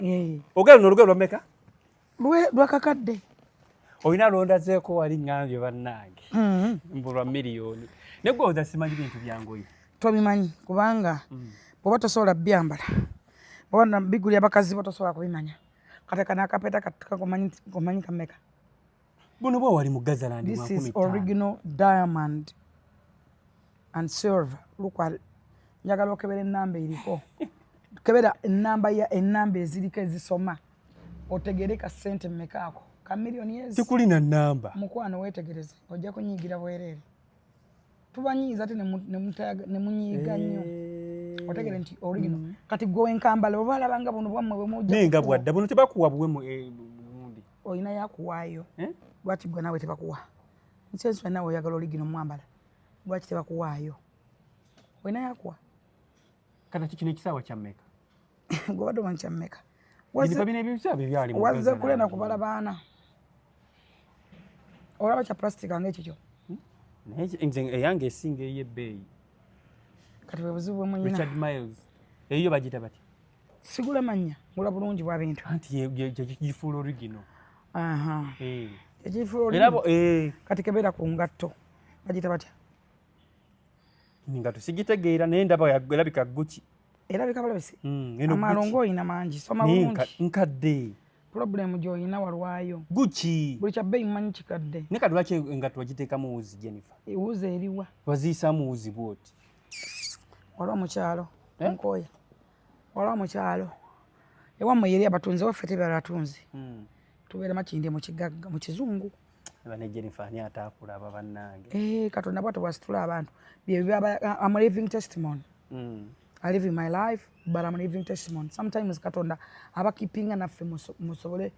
Eh. Ogenda luno olugoye lwa mmeka? Lwakakadde. Olina lwondazeeko wali ŋŋambye bannange. Mbu lwa miliyoni. Naye gwe oza simanyi bintu bya ngoye. Tobimanyi kubanga bw'oba tosobola byambala, bw'oba bigulya bakazi bo, tosobola kubimanya. Kati kano akapeta kakumanyi kameka? Buno bwe wali mu Gazaland. This is original diamond and silver. Look at, njagala okebera enamba eriko. Kebera enamba ya enamba eziriko ezisoma. Otegere ka ssente mmeka ako. Ka miliyoni ezi. Tekulina namba. Mukwano, weetegereze, ojja kunyiigira bwereere. Tubanyiiza ate ne munyiiga nnyo. Otegere nti original. Kati gwe wenkambala oba alabanga buno bwammwe bwe mujja. Naye nga bwadda buno tebakuwa buwe mu bundi. Olina yakuwaayo. Eh? Lwaki gwe naawe tebakuwa? Nsensi nawe oyagala original mwambala. Lwaki tebakuwaayo? Olina yakuwa. Kati kino ekisaawa kya mmeka? Gwe badde omanyi kya mmeka? Bino ebisaawa bye byali mu Wazze Gazaland. Kulena kubala baana. Olaba kya plastic nga ekikyo. Naye nze eyange esinga ey'ebbeeyi. Kati bwe buzibu bwe muyina. Richard Miles. Eyo bagiyita batya? Sigula mannya, ngula bulungi bwa bintu. Anti ye gifuula original. Aha. Eh. Ekifuula Era original. bo Kati kebera ku ngatto. Bagiyita batya? Nga tusigitegeera naye ndaba erabika Gucci. Erabika bulabisi. Eno Amalo Gucci. ng'oyina mangi, soma Naye bulungi. Nkadde. Problem gy'oyina walwayo. Gucci. Buli kya bbeeyi mumanyi kikadde. Naye kati lwaki engatto wagiteekamu wuzi, Jennifer? Ewuzi eriwa? Waziyisaamu wuzi bw'oti. Waliwo mukyalo. Eh? Nkooya. Waliwo mukyalo. Ewammwe yeri abatunzi, waffe tebyala batunzi. Tubeera Makindye mu kigagga mu kizungu. Bane Jennifer, ani ataakulaba bannange? Eh, Katonda bw'atyo bw'asitula abantu. Bye byaba. I'm a living testimony. I live in my life, but I'm a living testimony. Sometimes Katonda abakeepinga naffe musobole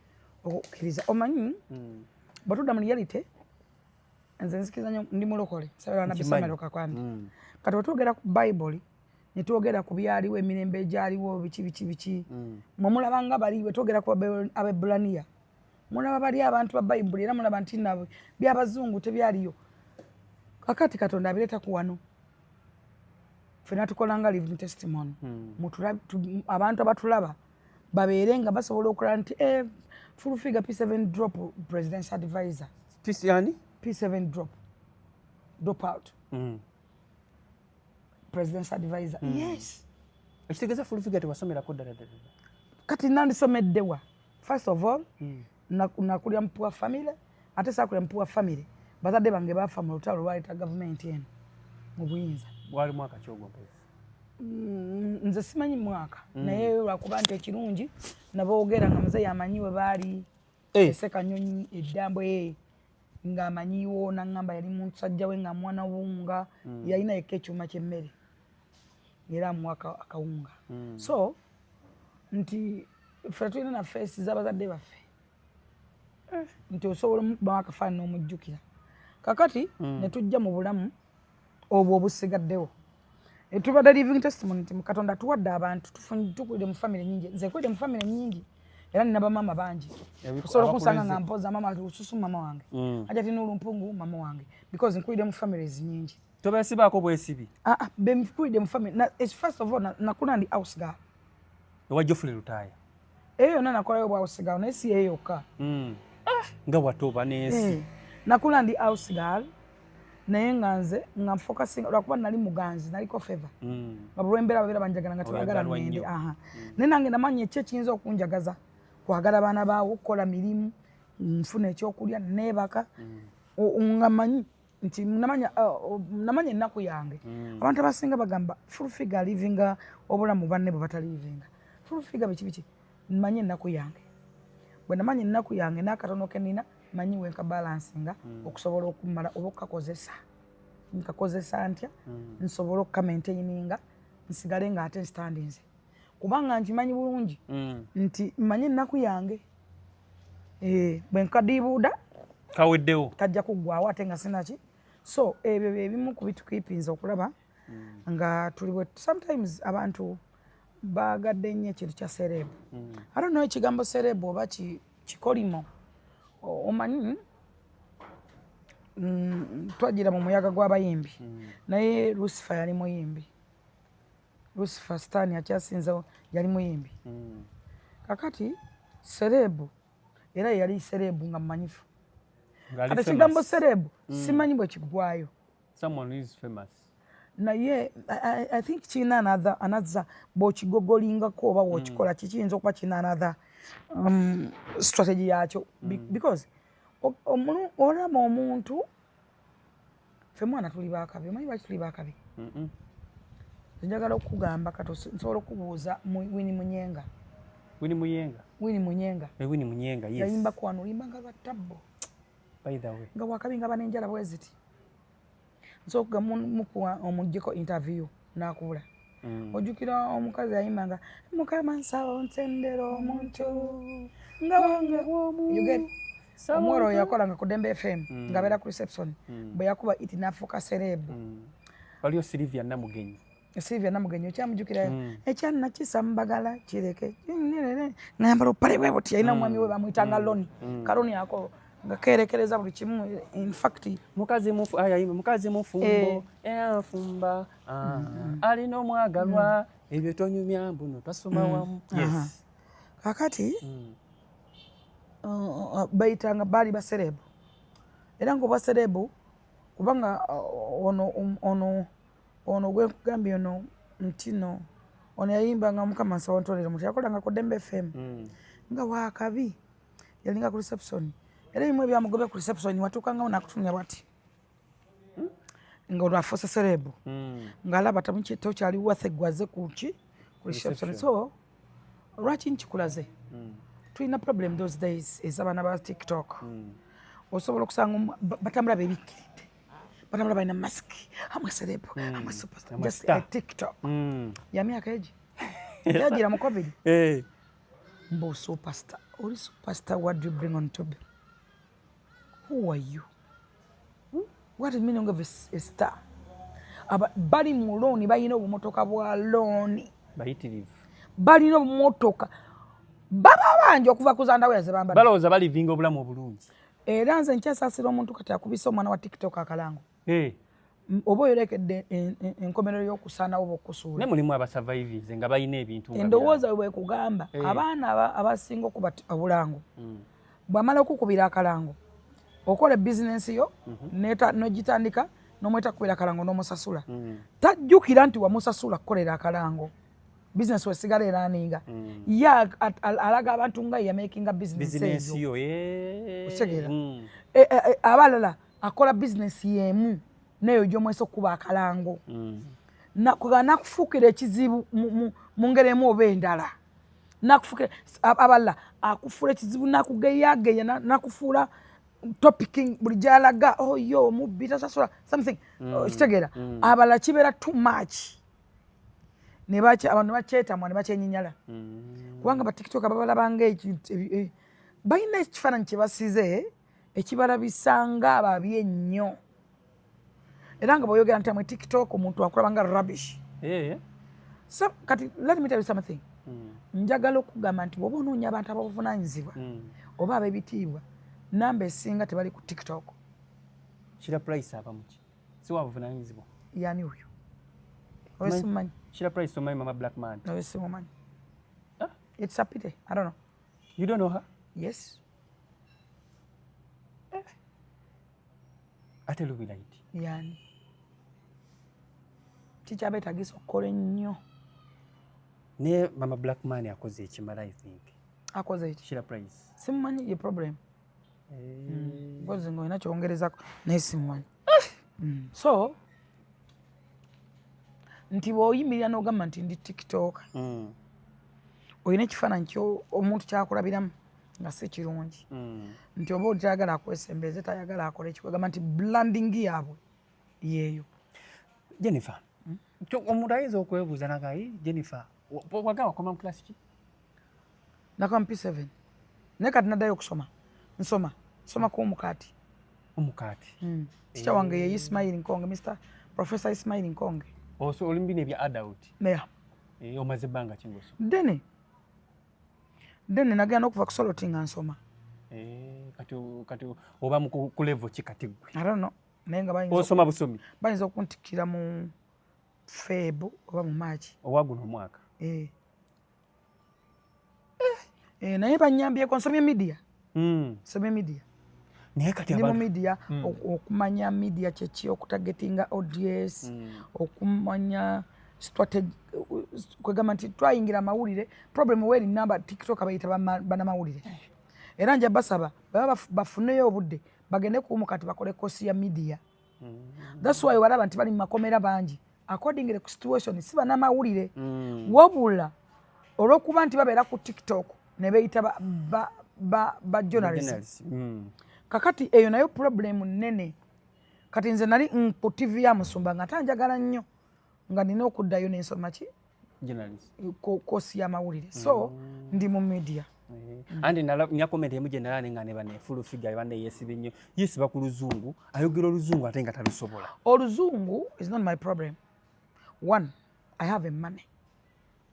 okukkiriza. Omanyi, bwe tudda mu reality, nze nzikiriza nnyo, ndi mulokole. Nsabira Nabbi Nkimanyi. Samuel Kakwandi. Kati bwe twogera ku Bayibuli, ne twogera ku byaliwo, emirembe egyaliwo, biki biki biki. Mwe mulaba nga bali bwe twogera ku Abaebbulaniya. Mulaba bali abantu ba Bayibuli era mulaba nti nabwe byabazungu tebyaliyo. Kakati Katonda abireeta ku wano. Ffenna tukola nga living testimony. Abantu abatulaba babeere nga basobola okulaba nti full figure P7 drop presidential advisor. Tisi ani? P7 drop out. Presidential advisor. Yes. Ekitegeeza full figure tewasomerako ddala ddala ddala. Kati nandisomeddewa? First of all, nakulya mu poor family, ate saakulya mu poor family. Bazadde bange baafa mu lutalo lwaleeta gavumenti eno mu buyinza. Gwali mwaka ki ogwo mpozi? Nze simanyi mwaka, naye lwakuba nti ekirungi naboogera nga muzeeyi amanyi we baali. Esekanyonyi eddambwe ng'amanyiwo, naŋŋamba yali musajja we nga mwana wunga, yalina yekka ekyuma ky'emmere era amuwa akawunga. So nti ffe tulina na face z'abazadde baffe nti osobola omukubamu akafaananyi n'omujjukira. Kakati ne tujja mu bulamu obwo obusigaddewo. Tubadde living testimony nti Katonda tuwadde abantu, tukulire mu family nyingi. Nze nkulire mu family nyingi era nina bamaama bangi. Osobola okunsanga nga Abakuleze. mpoza mama lususu, mama wange aja tina olumpungu, mama wange, because nkulire mu families nyingi. Tobesibaako bwesibi. Ah, ah, benkulire mu family first of all, nakula ndi house girl. Ewa Geoffrey Lutaaya. Eyo yonna nakolayo bwa house girl, naye si eyo yokka. Nga watoba n'ensi. Eh, nakula ndi house girl, naye nga nze nga nfocusinga lwakuba nali muganzi, naliko favor nga buli lwembeera babeera banjagala nga tebagala Oyagalwa ŋŋende. nnyo. Aha, naye nange namanya eki ekiyinza okunjagaza kwagala baana baawo, kukola mirimu, nfuna ekyokulya, neebaka. Nga manyi nti namanya ennaku yange. Abantu abasinga bagamba full figure alivinga obulamu banne bwe batalivinga. Full figure biki biki. Manyi ennaku yange. Bwe namanya ennaku yange n'akatono ke nina, manyi wenka balancinga okusobola okumala oba okukakozesa. Nkakozesa ntya nsobole okukamaintaininga nsigale nga ate nstandinze, kubanga nkimanyi bulungi nti mmanyi ennaku yange. Eh, bwe nkadiibuuda Kaweddewo. Kajja kuggwawo ate nga sinaki. So ebyo byebimu ku bitukeepinza okulaba nga tuli bwe. Sometimes abantu baagadde nnyo ekintu kya celeb. I don't know ekigambo celeb oba kikolimo. Omanyi, twagira mu muyaga gw'abayimbi, naye Lucifer yali muyimbi. Lucifer, Sitaani akyasinza, yali muyimbi. Kakati celeb era yali celeb nga mmanyifu. Kati ekigambo celeb simanyi bwe kiggwayo. Someone is famous. Naye I think kirina another bw'okigogolingako oba w'okikola kikiyinza okuba kirina another strategy yakyo, because olaba omuntu, ffe mwana tuli bakabi. Omanyi lwaki tuli bakabi? Njagala okugamba, kati nsobola okubuuza Winnie Munyenga. Winnie Muyenga. Winnie Munyenga. Eh, Winnie Munyenga, yes. Yayimbako wano oluyimba nga lwa tabbo. By the way. Nga wakabi nga banenjala bwe ziti. Nsobola mukuwa omuggyeko interview n'akubula. Ojjukira omukazi yayimbanga, "Mukama nsaba ontendera omuntu nga wange"? You get? Omuwala oyo yakolanga ku Dembe FM, ng'abeera ku reception. Bwe yakuba iti n'afuuka celeb. Waliyo Sylvia Namugenyi. Sylvia Namugenyi okyamujjukirayo? Ekyanakisa mbagala kireke ngayambala obupale bwe buti, alina omwami we bamuyitanga Loni. Kaloni ako nga kerekereza buli kimu, in fact. Mukazi mufu ayayimba mukazi mufumbo, afumba, alina omwagalwa, ebyo tonyumya mbuno twasoma wamu. Yes. Kakati bayitanga baali ba celeb, era nga obwa celeb kubanga ono ono gwenkugambye ono ntino ono yayimbanga "Mukama nsaba ntolera omuntu", yakolanga ku Dembe FM, nga wakabi, yalinga ku reception, era ebimu ebyamugobya ku reception watuukangawo nakutunya bwati nga olwo afuuse celeb, ng'alaba tokyali wathe gwaze kuki ku reception. So lwaki nkikulaze? Tulina problem those days ez'abaana ba TikTok. Osobola okusanga batambula bebikkiridde, batambula balina masiki, amwe celeb, amwe superstar, just a TikTok ya myaka egi yagira mu COVID. Mbu superstar, oli superstar, what do you bring on top? Who are you? What is meaning of a star? Aba bali mu looni, balina obumotoka bwa looni. Bayitirivu. Balina obumotoka, baba bangi okuva ku zandawe ze bambadde. Balowooza balivinga obulamu obulungi. Era nze nkyasaasira omuntu kati akubisa omwana wa TikTok akalango. Oba oyolekedde enkomerero y'okusaanawo oba okusuula. Ne mulimu abasurvivinze nga balina ebintu. Endowooza bwe bwekugamba, abaana abasinga okuba obulango, bw'amala okukubira akalango, okola ebizinensi yo, n'ogitandika, n'omweta kukubira akalango n'omusasula, tajjukira nti wamusasula kukolera akalango. Bizinesi wesigala eraninga, ye alaga abantu nga yamakinga bizinesi eyo. Okitegeera? Abalala akola bizinesi yemu neyo gyomwesa okukuba akalango, nakufuukira ekizibu mu ngeri emu oba endala. Nakufuukira, abalala akufuula ekizibu, nakugeyageya, nakufuula topic buli gyalaga, oyo oh, omubbi tasasula something. Okitegeera? Abalala kibeera too much, abantu nebakyetamwa ne bakyenyinyala, kubanga baTikTok babalabanga balina ekifaananyi kye basize ekibalabisanga ababi ennyo. Era nga bw'oyogera nti amwe TikTok, omuntu akulaba nga rubbish. So kati let me tell you something. Njagala okugamba nti bw'oba onoonya abantu ab'obuvunaanyizibwa oba ab'ebitiibwa, namba esinga tebali ku TikTok. Shira Price aba muki? Si wa buvunaanyizibwa? Yani oyo? Oyo simumanyi. Shira Price omanyi, Mama Black Man? Oyo simumanyi. It's a pity, I don't know. You don't know her? Yes. Eh. Ate Luwi Light? Yani kikyabeetagisa okukola ennyo. Ne Mama Black Man akoze ekimala, I think. Akoze eki? Shira Price. Simumanyi, ye problem mpozi nga olina kyongerezako, naye simumanyi. So nti bw'oyimirira n'ogamba nti ndi TikTok, olina ekifaananyi omuntu kyakulabiramu nga si kirungi, nti oba oli tayagala akwesembeze, tayagala akole ekikwegamba nti branding yaabwe yeeyo. Jennifer, omuntu ayinza okwebuuza nagayi, Jennifer, wagamba wakoma mu class ki? Nakoma mu P7, naye kati naddayo okusoma, nsoma nsomako omukaati. Omukaati? Teacher wange ye Ismail Nkonge, Mr Professor Ismail Nkonge. Oli mu bino ebya adult? Yeah. Omaze ebbanga ki ng'osoma? Ddene ddene, nagenda n'okuva ku Soroti nga nsoma. Kati oba ku level ki kati ggwe? I don't know, naye nga bayinza Osoma busomi? Bayinza okuntikkira mu Feb oba mu March. Owa guno omwaka? Eh. Naye banyambyeko, nsomye media. Nsomye media. Naye kati ndi mu media, okumanya media kyeki, okutargetinga audience, okumanya strategy, kwegamba nti twayingira amawulire. Problem weri namba TikTok bayita banamawulire, era nja basaba baba bafuneyo obudde bagende kuumu kati bakole course ya media. That's why walaba nti bali mu makomera bangi according ku situation, si banamawulire, wabula olw'okuba nti babeera ku TikTok ne beeyita ba journalism. Kakati eyo nayo problem nnene. Kati nze nali ku TV ya Musumba nga tanjagala nnyo, nga nina okuddayo nensoma ki, course y'amawulire. So ndi mu media. Anti nya comment emu gye nalaba nga ne bane Full Figure bane yeesiba ennyo, yeesiba ku luzungu, ayogera oluzungu ate nga talusobola. Oluzungu is not my problem. One, I have a money.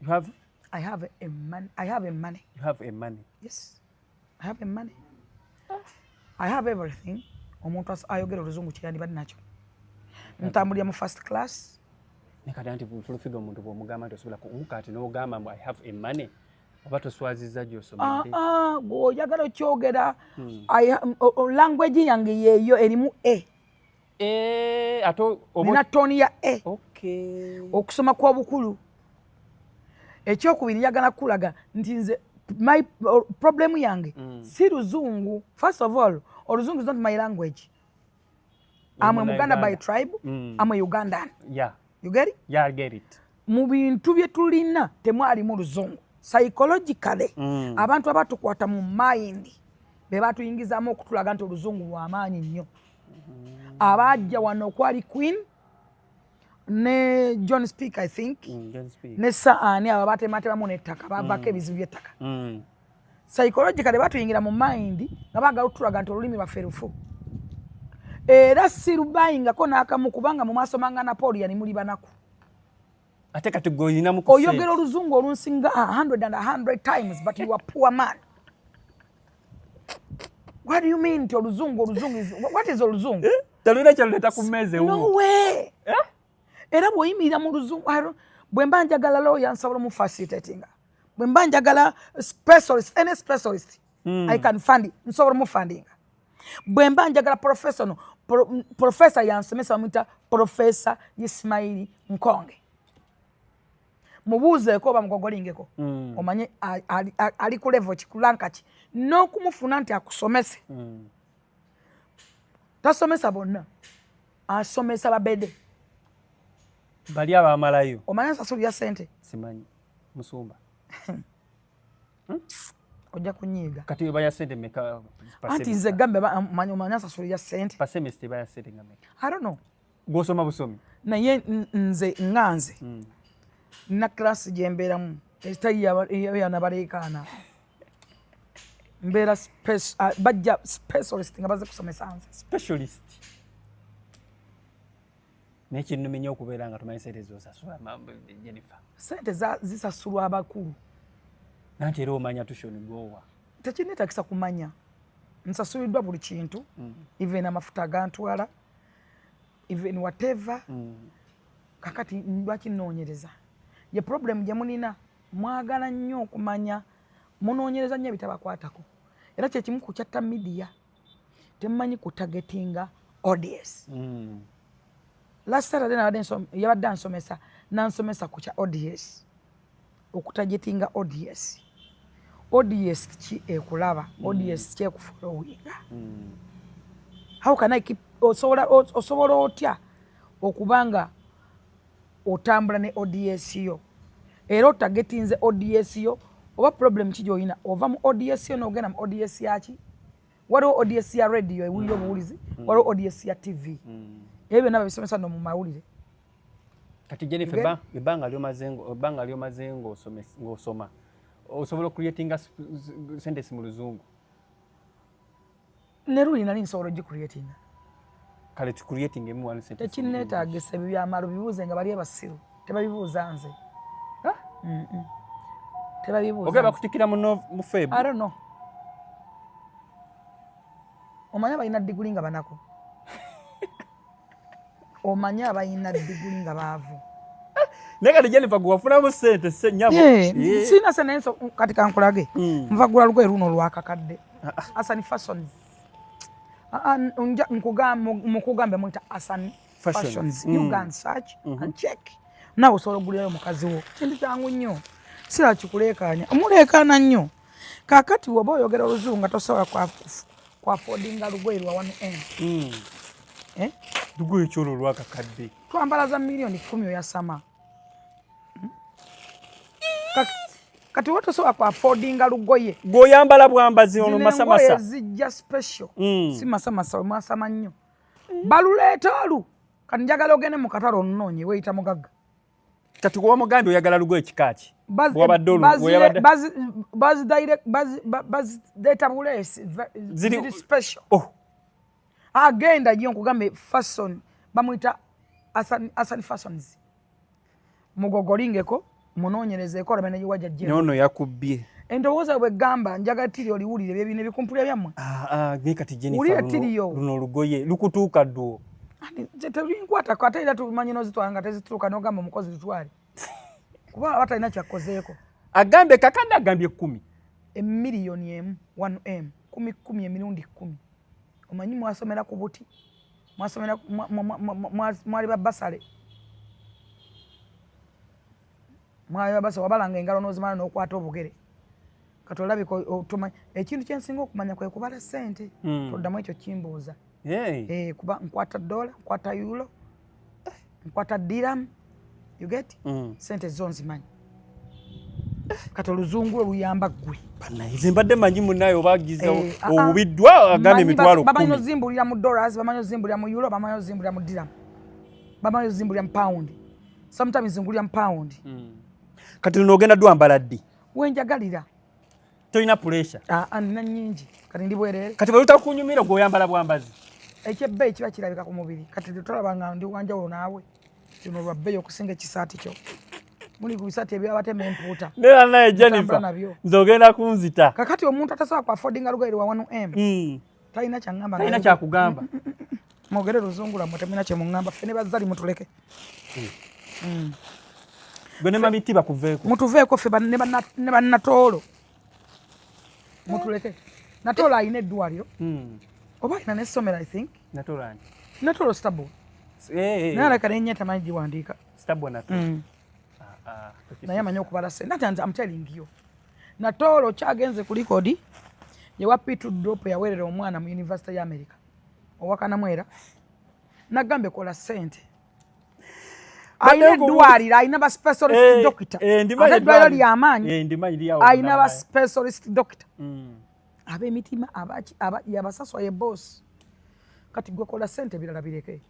You have? I have a money. I have a money. You have a money. Yes, I have a money. I have everything omuntu ayogera oluzungu kyeyandibadde nakyo. Ntambulira mu first class. Ne kati anti Full Figure, omuntu bw'omugamba nti osobola kumuka ati n'ogamba mbu "I have a money", oba toswazizza gy'osomedde. Ah, ah, gweoyagala okyogera. Language yange yeeyo erimu e. Eh, ate nina tone ya e. Okay. Okusoma kw'obukulu. Ekyokubiri, njagala kulaga nti nze my problem yange si luzungu. First of all, oluzungu is not my language. I'm a Muganda by tribe. I'm a Ugandan. You get it? Yeah, I get it. Mu bintu bye tulina temwalimu luzungu. Psychologically, abantu abatukwata mu mind be batuyingizaamu okutulaga nti oluzungu lwamaanyi nnyo. Abajja wano kwali Queen ne John Speke, I think, John Speke. ne Saani, abo batematemamu n'ettaka, bavako ebizibu by'ettaka. Psychologically batuyingira mu mind nga baagala okutulaga nti olulimi lwaffe lufu, era sirubayingako n'akamu, kubanga mu maaso manga Napoleon muli banaku. Ate kati gwe olinamu ku Oyogera oluzungu olunsinga 100 and 100 times, but you are poor man. What do you mean nti oluzungu, oluzungu is, what is oluzungu? Talina kyaluleeta ku mmeeza No ewuwo. way. Era bw'oyimirira mu luzungu, bwe mba njagala lawyer nsobola omufacilitatinga, bwe mba njagala specialist, any specialist, I can fund, nsobola omufundinga. Bwe mba njagala professional professor yansomesa, bamuyita Professor Ismaili Nkonge, mubuuzeeko oba mugogolingeko, omanye ali ku level ki, ku rank ki, n'okumufuna nti akusomese. Tasomesa bonna, asomesa babede. Bali abamalayo. Omanye nsasulira sente? Simanyi, musumba. Ojja kunyiiga. Kati baya sente meka? Anti nze gambe omanye nsasulira sente. Per semester baya sente nga meka? I don't know. Gwosoma busomi. Naye nze nga nze nina class gyembeeramu etali yanabaleekaana, mbeera bajja specialist nga baze kusomesa nze. Specialist, naye kinnumenya okubeera nga tumanyi sente zosasula, Jennifer. Sente zisasulwa abakulu. Nanti era omanya tuition gwowa. Tekinneetagisa kumanya, nsasuliddwa buli kintu, even amafuta agantwala, even whatever. Kakati lwaki nnoonyereza? Ye problem gye mulina, mwagala nnyo okumanya, munoonyereza nnyo ebitabakwatako, era kyekimu ku kyatta media. Temumanyi kutargetinga audience. Last Saturday yabadde ansomesa, nansomesa ku kya audience, okutargetinga audience. Audience ki ekulaba? Audience ki ekufollowinga? How can I keep, osobola otya okuba nga otambula ne audience yo, era otargetinze audience yo? Oba problem ki gyolina? Ova mu audience yo n'ogenda mu audience yaki? Waliwo audience ya radio ewulira obuwulizi, waliwo audience ya TV. Ebyo byonna babisomesa no mu mawulire. Kati Jennifer, ebbanga lyomaze ng'osoma, osobola okucreatinga sentence mu luzungu? Ne luli nali nsobola ogicreatinga. Kale tucreating emu one sentence. Tekinneetagisa ebyo byamalo, bibuuze nga bali abasiru, tebabibuuza nze. Tebabibuuza Ogenda nze. Bakutikira mu Feb. I don't know. Omanyi abalina diguli nga banaku? Omanyi abalina diguli nga baavu? Naye kati Jennifer gwe wafunamu ssente nnyabo. Sirina ssente naye kati kankulage. Nva gula lugoye luno lwakakadde. Asani Fashions. Mukugambe muyita Asani Fashions. You can search and check. Naawe osobola okugulirayo mukazi wo. Kintu kyangu nnyo. Sira kikuleekaanya. Omuleekaana nnyo. Kaakati bw'oba oyogera oluzungu nga tosobola kwaffordinga lugoye lwa 1M. Lugoye ki olwo lwakakadde? Twambala za 10,000,000 oyasama. Kati wowe tosobola kwaffordinga lugoye. Gw'oyambala bwambazi ono masamasa. Zino engoye zijja special. Si masamasa, mwasama nnyo. Baluleeta olu. Kati njagala ogende mu katale onoonye weeyita mugagga. Kati gwe wamugambye oyagala lugoye kika ki? Bazireeta buleesi, ziri special. Agenda yo nkugambe fashion bamuyita Asani Fashions. Mugogolingeko munoonyerezeeko olabe ne wajja gye. N'ono yakubbye. Endowooza bw'egamba njagala tiri oliwulire ebyo bino ebikumpulira byammwe. Naye kati Jennifer luno olugoye lukutuuka ddo. Tebinkwatako ate era tumanyi n'ozitwala nga tezituuka n'ogamba omukozi tutwale. Kuba aba talina ky'akozeeko. Agambye kakadde agambye 10. 1,000,000 1M 10 10 emirundi 10. Omanyi mwasomera ku buti. Mwasomera mwali ba basale. Mwali ba basale wabalanga engalo n'ozimala n'okwata obugere. Kati olabika otumanyi ekintu kye nsinga okumanya kwe kubala ssente. Toddamu ekyo kimbuuza. Kuba nkwata dollar, nkwata euro, nkwata dirham, you get? Ssente zo nzimanyi. Kati oluzungu lwo luyamba ggwe. Bannaye, nze mbadde manyi munnaye oba agiza obubiddwa agambye emitwalo kumi. Bamanyi ozimbulira mu dollars, bamanyi ozimbulira mu euro, bamanyi ozimbulira mu dirham. Bamanyi ozimbulira mu pound. Sometimes ngulira mu pound. Kati luno ogenda dwambala ddi? Wenjagalira. Tolina pressure? Nina nnyingi. Kati ndi bwereere. Kati bwe lutakunyumira gw'oyambala bwambazi? Ekyebbeeyi kiba kirabika ku mubiri. Kati tolaba nga ndi wanjawulo naawe. Kino lwa bbeeyi okusinga ekisaati kyo. Muli ku bisaati ebyabatema empuuta. Naye naye Jennifer, nze ogenda kunzita. Kakati omuntu atasobola ku affordinga lugoye lwa 1M. Talina kyaŋŋamba. Talina kyakugamba. Mwogere luzungu lwammwe temulina kye muŋŋamba. Ffe ne bazzali mutuleke. Gwe ne Mamiti bakuveeko. Mutuveeko ffe ne bannatoolo. Mutuleke. Natoolo alina eddwaliro. Oba alina n'essomero I think. Natoolo ani? Natoolo Starboy. Naye alabika n'ennya tamanyi giwandiika. Starboy Natoolo. Naye amanyi okubala ssente. Nati nze I'm telling you. Natoolo kyagenze ku likodi yewa P2 drop yaweerera omwana mu University ya America. Owakanamwera. Nagambye kola ssente. Alina eddwaliro, alina ba specialist doctor. Ate eddwaliro ly'amaanyi. Alina ba specialist doctor. Ab'emitima, yabasaswa ye boss. Kati gwe kola ssente ebirala bireke.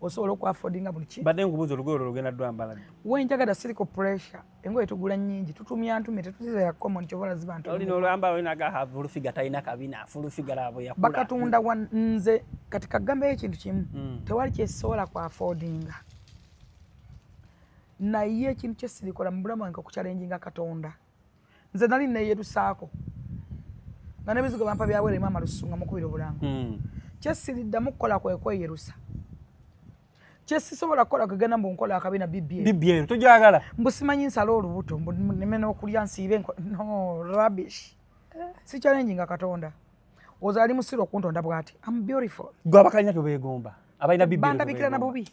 Osobola okwaffordinga buli kimu. Mbadde nkubuuza olugoye olwo lugenda dwambala ddi? Wenjagala siriko pressure. Engoye tugula nnyingi, tutumya ntume, tetuzira common ky'oba olaziba nti Olina olwamba olina ga full figure talina kabina, full figure abo yakula. Bakatunda wa nze kati kagambeyo ekintu kimu. Tewali kyesobola kwaffordinga. Naye ekintu kye sirikola mu bulamu bwange okuchallenginga Katonda. Nze nali neeyerusaako. Nga n'ebizigo bampa bya bwereere maama Lususu nga mukubira obulango. Kye siriddamu kukola kwe kweyerusa. Kye sisobola kukola kugenda mbu nkola akabina BBL. BBL togyagala. Mbu simanyi nsala olubuto, mbu nneme n'okulya nsiibe no rubbish. Si challenge nga Katonda. Ozo ali musiru okuntonda bw'ati. I'm beautiful. Gwe abakalina tobeegomba. Abalina BBL Bandabikira na bubi.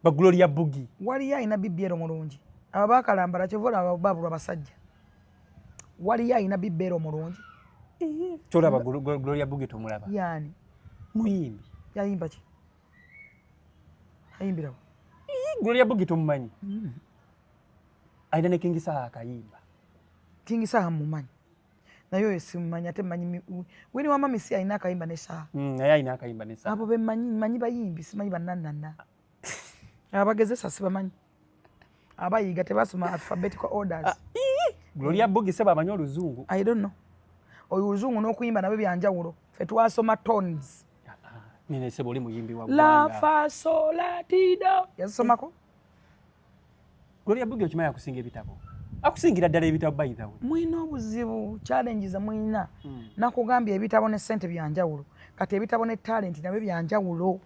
Ba Gloria Bugie. Waliyo alina BBL omulungi. Abo bakalambala kyova olaba babulwa basajja. Waliyo alina BBL omulungi. Kyolaba Gloria Bugie tomulaba. Yaani? Muyimbi. Yayimba ki? Ayimbirawo. Gloria Bugie tomumanyi? Alina ne King Saha akayimba. King Saha mumanyi. Naye oyo simumanyi ate mmanyi Winnie wa Mami si alina akayimba ne Saha. Naye alina akayimba ne Saha. Abo be mmanyi, mmanyi bayimbi, simanyi bannannanna. Abagezesa sibamanyi. Abayiga tebasoma alphabetical orders. Gloria Bugie sebo amanyi oluzungu. I don't know. Oyo oluzungu n'okuyimba nabyo bya njawulo. Ffe twasoma tones. Nene sebo oli muyimbi wa La ggwanga. fa sol la ti do. Yazisomako? Gloria Bugie okimanyi akusinga ebitabo. Akusingira ddala ebitabo by the way. Mulina obuzibu, challenges mulina. Nakugambye ebitabo ne ssente bya njawulo. Kati ebitabo ne talent nabyo bya njawulo.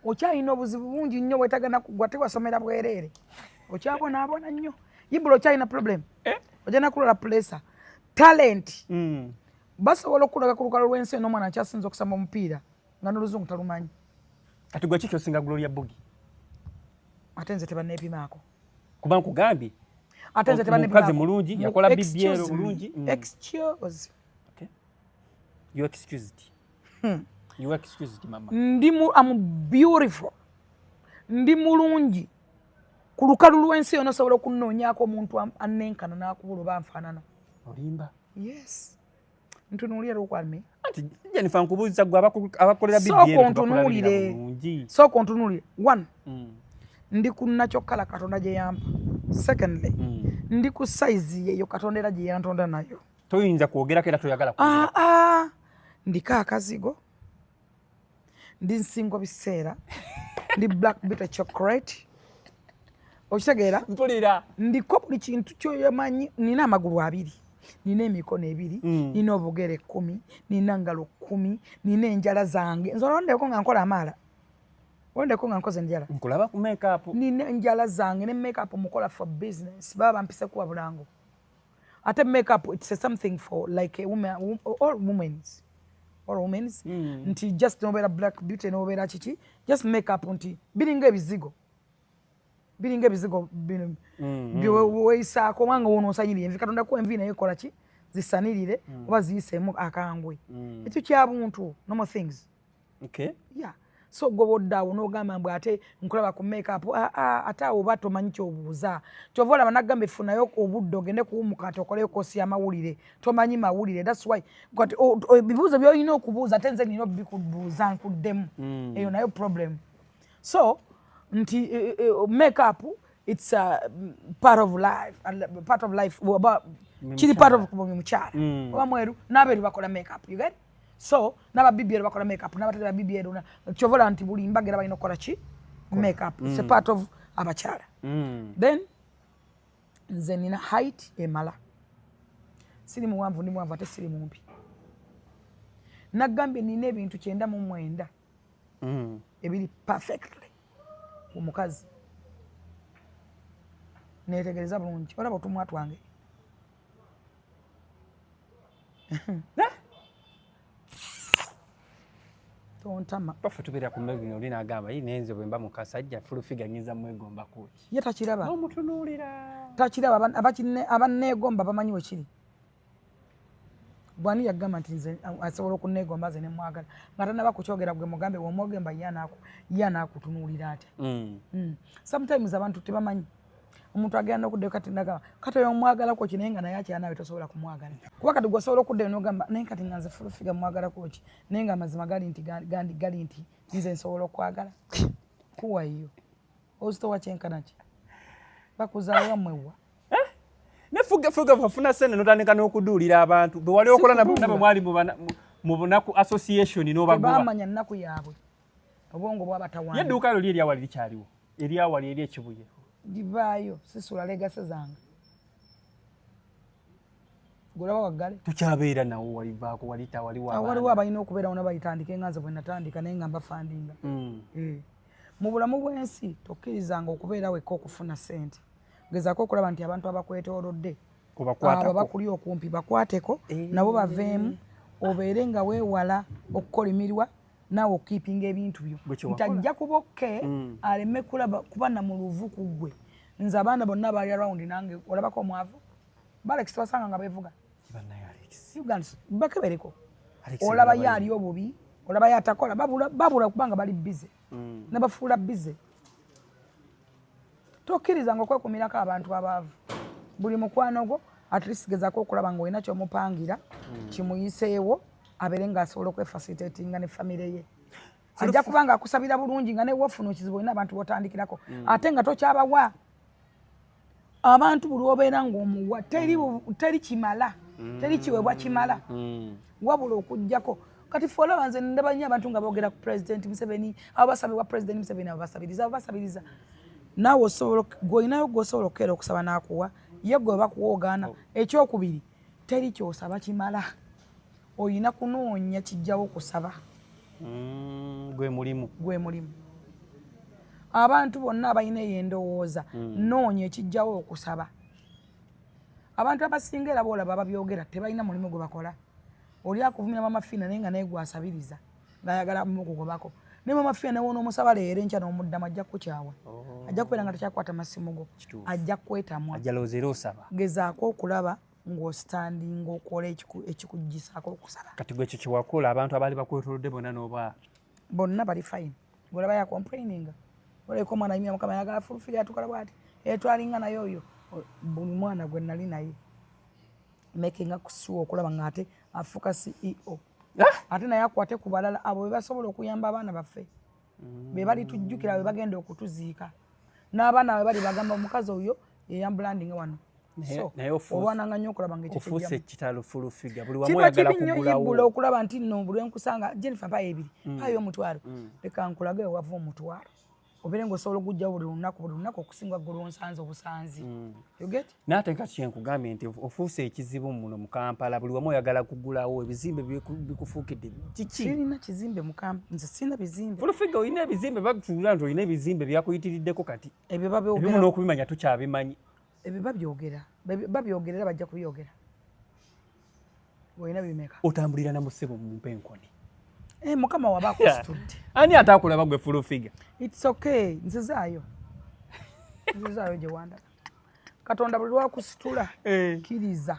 Okyalina obuzibu bungi nnyo, wetagana kugwa, tewasomera bwereere, okyabonaabona nnyo. Ibula okyalina problem, ojja nakulwala pressure. Talent, basobola okulaga ku lukalo lw'ensi eno omwana akyasinza okusamba omupiira nga n'oluzungu talumanyi. Kati gwe kiki osinga Gloria Bugie? Ate nze tebanneepimaako. Kuba nkugambye. Ate nze Omukazi mulungi, yakola BBL bulungi. Excuse. Okay. You excused. You excused, mama. Ndi mu, am beautiful, ndi mulungi ku lukalu lw'ensi yonna. Osobola okunoonyaako omuntu annenkana n'akubula oba nfaanana. Olimba. Yes, ntunuulire lwokwalme. Anti Jennifer, nkubuuza gwe, abakolera Sooka BBL ontunuulire. Bulungi. Sooka ontunuulire. One, ndi ku nakyokkala Katonda gye yampa. Secondly, ndi ku size yeyo Katonda era gye yantonda nayo. Toyinza kwogerako era toyagala kwogera. Aa, ndiko akazigo, ndi nsingo biseera, ndi black bitter chocolate, okitegeera? Mpulira. Ndiko buli kintu kyoyamanyi. Nina amagulu 2, nina emikono 2, nina obugere 10, nina ngalo 10, nina enjala zange. Nze olondeko nga nkola amaala, olondeko nga nkoze enjala. Nkulaba ku makeup. Nina enjala zange ne makeup mukola for business, baba bampise kuba bulango. Ate makeup, it's a something for like a woman, all women's, all women's. Nti just nobeera black beauty, nobeera kiki, just makeup nti biringa ebizigo, biringa ebizigo bino byeweyisaako obanga wonoosanyirira envi. Katonda kuwa envi naye kola ki zisanirire oba ziyiseemu akangwe. Ekyo kya buntu, normal things. Yeah, so gwe bwodda awo n'ogamba mbu ate nkulaba ku makeup, ah, ah, ate awo oba tomanyi kyobuuza. Kyova olaba nagamba efunayo obudde ogende kuwumuka ati okoleyo course y'amawulire. Tomanyi mawulire, that's why kati ebibuuzo byolina okubuuza ate nze nina obikubuuza nkuddemu. Eyo nayo problem. So nti makeup, it's a part of life, part of life oba kiri part of buli mukyala oba mweru n'abeeru bakola makeup, you get? So n'aba BBL bakola makeup, n'abatali ba BBL kyova olaba nti buli mbaga era balina okukola ki makeup. It's a part of abakyala. Then nze nina height emala, siri muwanvu, ndi muwanvu ate siri mumpi. Nagambye nina ebintu 99 ebiri perfectly ku mukazi. Netegereza bulungi, olaba otumwa twange? Eh? Tontama. Baffe tubeera ku mmere oli n'agamba, "Yi, nenze bwe mba mukasajja full figure nyinza mwegomba kuki?" Ye takiraba. N'omutunuulira. Takiraba. Abanneegomba bamanyi we kiri. Bwani yagamba nti nze asobola okuneegomba nze nemwagala nga tanaba kukyogera? Gwe mugambe womwogemba, ye anaakutunuulira atya? Sometimes abantu tebamanyi. Omuntu agenda n'okuddayo kati nagamba kati oyo omwagalako ki, naye nga naye akyanawe tosobola kumwagala, kuba kati gwe osobola okuddayo n'ogamba naye kati nga nze full figure mwagalako ki, naye nga amazima gali nti gali nti nze nsobola okwagala kuwayo ozitowa kyenkana ki bakuzaala wammwe wa. Ne fuga fuga wafuna sente n'otandika n'okuduulira abantu bwe wali okola nabo bonna bwe mwali mu bunaku association n'obagoba. Tebamanya nnaku yaabwe, obwongo bwabatawaanya. Ye edduuka lyo li eryawali likyaliwo, eryawali eri ekibuye? Givaayo, sisula legacy zange. Golaba waggale. Tukyabeera nawo, walivaako walita wali. Awo waliwo abalina okubeerawo nabayitandike nga nze bwe natandika, naye nga mbafandinga. Eh. Mu bulamu bw'ensi tokkirizanga okubeera wekka okufuna ssente. Gezaako okulaba nti abantu abakwetoolodde, abo bakuli okumpi, bakwateko. Eh. Nabo baveemu, obeere nga weewala okukolimirwa, naawe okukeepinga ebintu byo. Bwe kye wakola. Nti ajja kuba okke aleme kulaba kuba na muluvu ku ggwe. Nze abaana bonna abaali around nange, olabako omwavu Balex twasanga nga beevuga. Bannaye Alex. Uganda bakebereko. Alex olabayo balabayo. Ali obubi, olabayo atakola, babula, babula kubanga bali busy. Nabafuula busy. Tokkirizanga okwekumirako abantu abaavu. Buli mukwano gwo, at least gezaako okulaba nga olina kyomupangira kimuyiseewo, abeere ng'asobola okwefacilitatinga ne famire ye. Ajja kuba nga akusabira bulungi nga newofuna okizibu olina abantu botandikirako, ate nga tokyabawa. Abantu buli obeera ng'omuwa teri kimala, teri kiweebwa kimala, wabula okugjako kati fe olaba nze ndaba nnyo abantu nga boogera ku President Museveni, abo basabibwa President Museveni, abo basabiriza, abo basabiriza. Naawe osobola, gw'olinayo gw'osobola okukeera okusaba n'akuwa, ye gwe bakuwa ogaana. Ekyokubiri, teri kyosaba kimala, olina kunoonya kijjawo kusaba. Gwe mulimu. Gwe mulimu. Abantu bonna abalina eyo endowooza, noonya ekijjawo okusaba. Abantu abasinga era boolaba ababyogera tebalina mulimu gwe bakola. Oli akuvumira Mama Fiina, naye nga naye gwasabiriza ng'ayagala mukugobako. Naye Mama Fiina newoona omusaba leero, enkya n'omuddamu, ajja kukukyawa, ajja kubeera nga takyakwata masimu go, ajja kwetamwa. Ajalowooza era osaba. Gezaako okulaba ng'ostandinga, okola ekikuggyisaako okusaba. Kati gwe ekyo kyewakola, abantu abaali bakwetolodde bonna n'oba Bonna bali fine. Olaba ya complaininga, oleka omwana ayimira Mukama yagala Full Figure yatukola bwati, etwalinga naye oyo. Buli mwana gwe nali naye makinga kusuwa okulaba nga ate afuuka CEO, ate naye akwate ku balala. Abo be basobola okuyamba abaana baffe, be balitujjukira bwe bagenda okutuziika, n'abaana bwe bali bagamba omukazi oyo yeyambulandinga wano. So olwananga nnyo okulaba nga ekyo ofuuse kyejjamu. Kitalo, Full Figure buli wamu Kiba oyagala kibi nnyo kugulawo. Yibbula okulaba nti nno buli lwenkusanga, Jennifer, mpayo ebiri, mpayo 10, leka nkulage wewava 10, obeere ng'osobola okugjawo buli lunaku, buli lunaku, okusinga ggwe lwonsanze obusanzi. You get? Naate kati kyenkugambye nti ofuuse ekizibu muno mu Kampala, buli wamu oyagala kugulawo ebizimbe, bikufuukidde kiki? Sirina kizimbe mukampa, nze sirina bizimbe. Full Figure, olina ebizimbe, batuula nti olina ebizimbe byakuyitiriddeko kati. Ebyo Ebimu babyogera. N'okubimanya tukyabimanyi. Ebyo babyogera. Babyogera era bajja kubyogera. Olina bimeka? Otambulira na musebo mumpe enkoni. Eh, Mukama waba akusitudde. Ani atakulaba gwe, Full Figure? It's okay, nzizaayo, nzizaayo gye wandaba. Katonda buli lwakusitula, kkiriza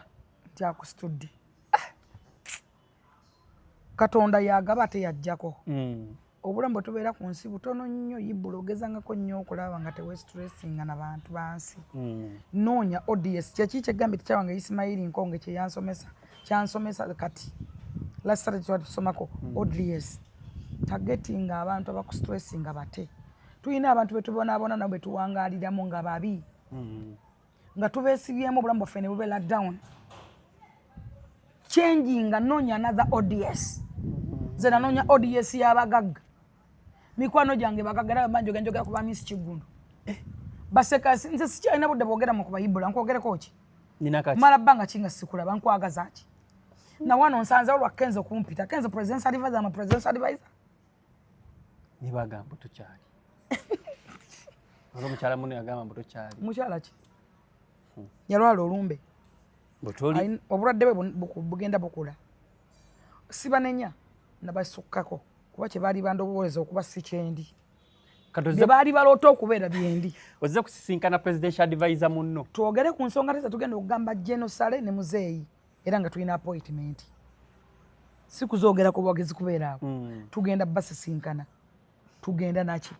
nti akusitudde. Katonda yagaba ate yajjako. Obulamu bwe tubeera ku nsi butono nnyo. Yibbula ogezangako nnyo okulaba nga tewestressinga na bantu bansi. Noonya audience. Kyeki kyegambye tikyawange Isimayiri Nkonge kyeyansomesa, kyansomesa kati last Saturday twali tusomako audience targeting, abantu abakustressinga bate. Tulina abantu betubonaabona nabo betuwangaaliramu nga babi, nga tubeesibyemu, obulamu bwaffe ne bubeera down. Changing, noonya another audience. Nze nanoonya audience y'abagagga, mikwano gyange bagagga, era bamba njogera, njogera ku ba Miss Kiggundu baseka. Nze sikyalina budde bwogera mu kubayibula. Nkwogereko ki? Nina kati. Mala bbanga ki nga sikulaba? Nkwagaza ki? Nawano nsanzewo lwa Kenzo kumpita. Kenzo presidential advisor, ama presidential advisor. Nibagamba tokyali. Olwo omukyala muno yagamba mbu tokyali. Mukyala ki yalwala olumbe? Butoli. Obulwadde bwe bugenda bukula. Sibanenya, nabasukkako, kuba kye baali bandowooleza okuba si kyendi. Kati bye ozze baali baloota okubeera byendi. Ozze kusisinkana presidential advisor munno. Twogere ku nsonga teza tugenda okugamba General Saleh ne muzeeyi, era nga tulina appointment, si kuzoogera ku bwogezi kubeera awo. Tugenda basisinkana, tugenda naki.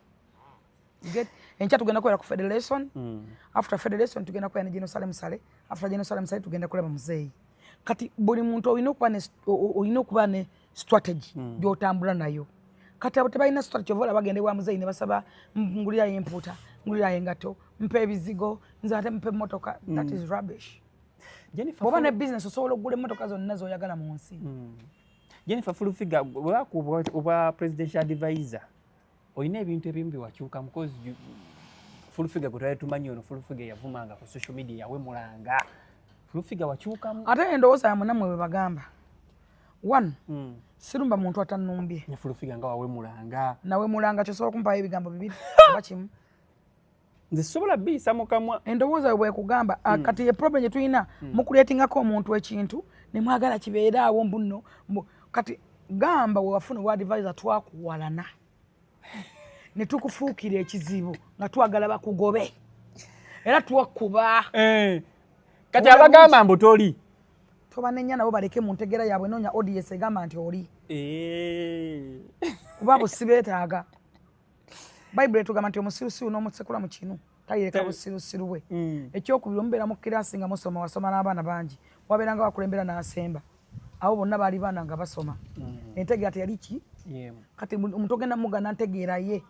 You get? Enkya tugenda kubeera ku federation. After federation tugenda kubeera ne General Saleh Musale. After General Saleh Musale tugenda kulaba muzeeyi. Kati buli muntu olina okuba ne strategy gy'otambula nayo. Kati abo tebalina strategy, ova olaba bagenda ewa muzeeyi ne basaba, ngulirayo empuuta, ngulirayo engato, mpa ebizigo, nze ate mpa emmotoka. That is rubbish. Jennifer Bw'oba ne business osobola okugula emmotoka zonna z'oyagala mu nsi. Jennifer, Full Figure bwebakuba obwa presidential advisor, olina ebintu ebimu byewakyuka mukozi. Full Figure gwe twali tumanyi ono, Full Figure yavumanga ku social media, yawemulanga. Full Figure wakyukamu. Ate endowooza yammwe nammwe bwe bagamba one, sirumba muntu atannumbye. Ne Full Figure nga wawemulanga. Nawemulanga, kyosobola okumpayo ebigambo bibiri oba kimu? Nze sobola biyisa mu kamwa. Endowooza yo bwekugamba. Kati ye problem gye tulina, mukuleetingako omuntu ekintu ne mwagala kibeere awo mbu nno kati gamba wewafuna obwa advisor, twakuwalana ne tukufuukira ekizibu nga twagala bakugobe, era twakuba. Eh. Kati abagamba mbu toli Tobanenya, nabo baleke mu ntegeera yaabwe. Noonya audience egamba nti oli, kuba abo sibeetaaga. Bayibuli etugamba nti omusirusiru n'omusekula mu kinu tayereka busirusiru bwe. Ekyokubiri, omubeera mu kirasi nga musoma, wasoma n'abaana bangi, wabeera nga bakulembera n'asemba, abo bonna baali baana nga basoma, entegeera teyali ki. Kati omuntu ogenda mugana ntegeera ye.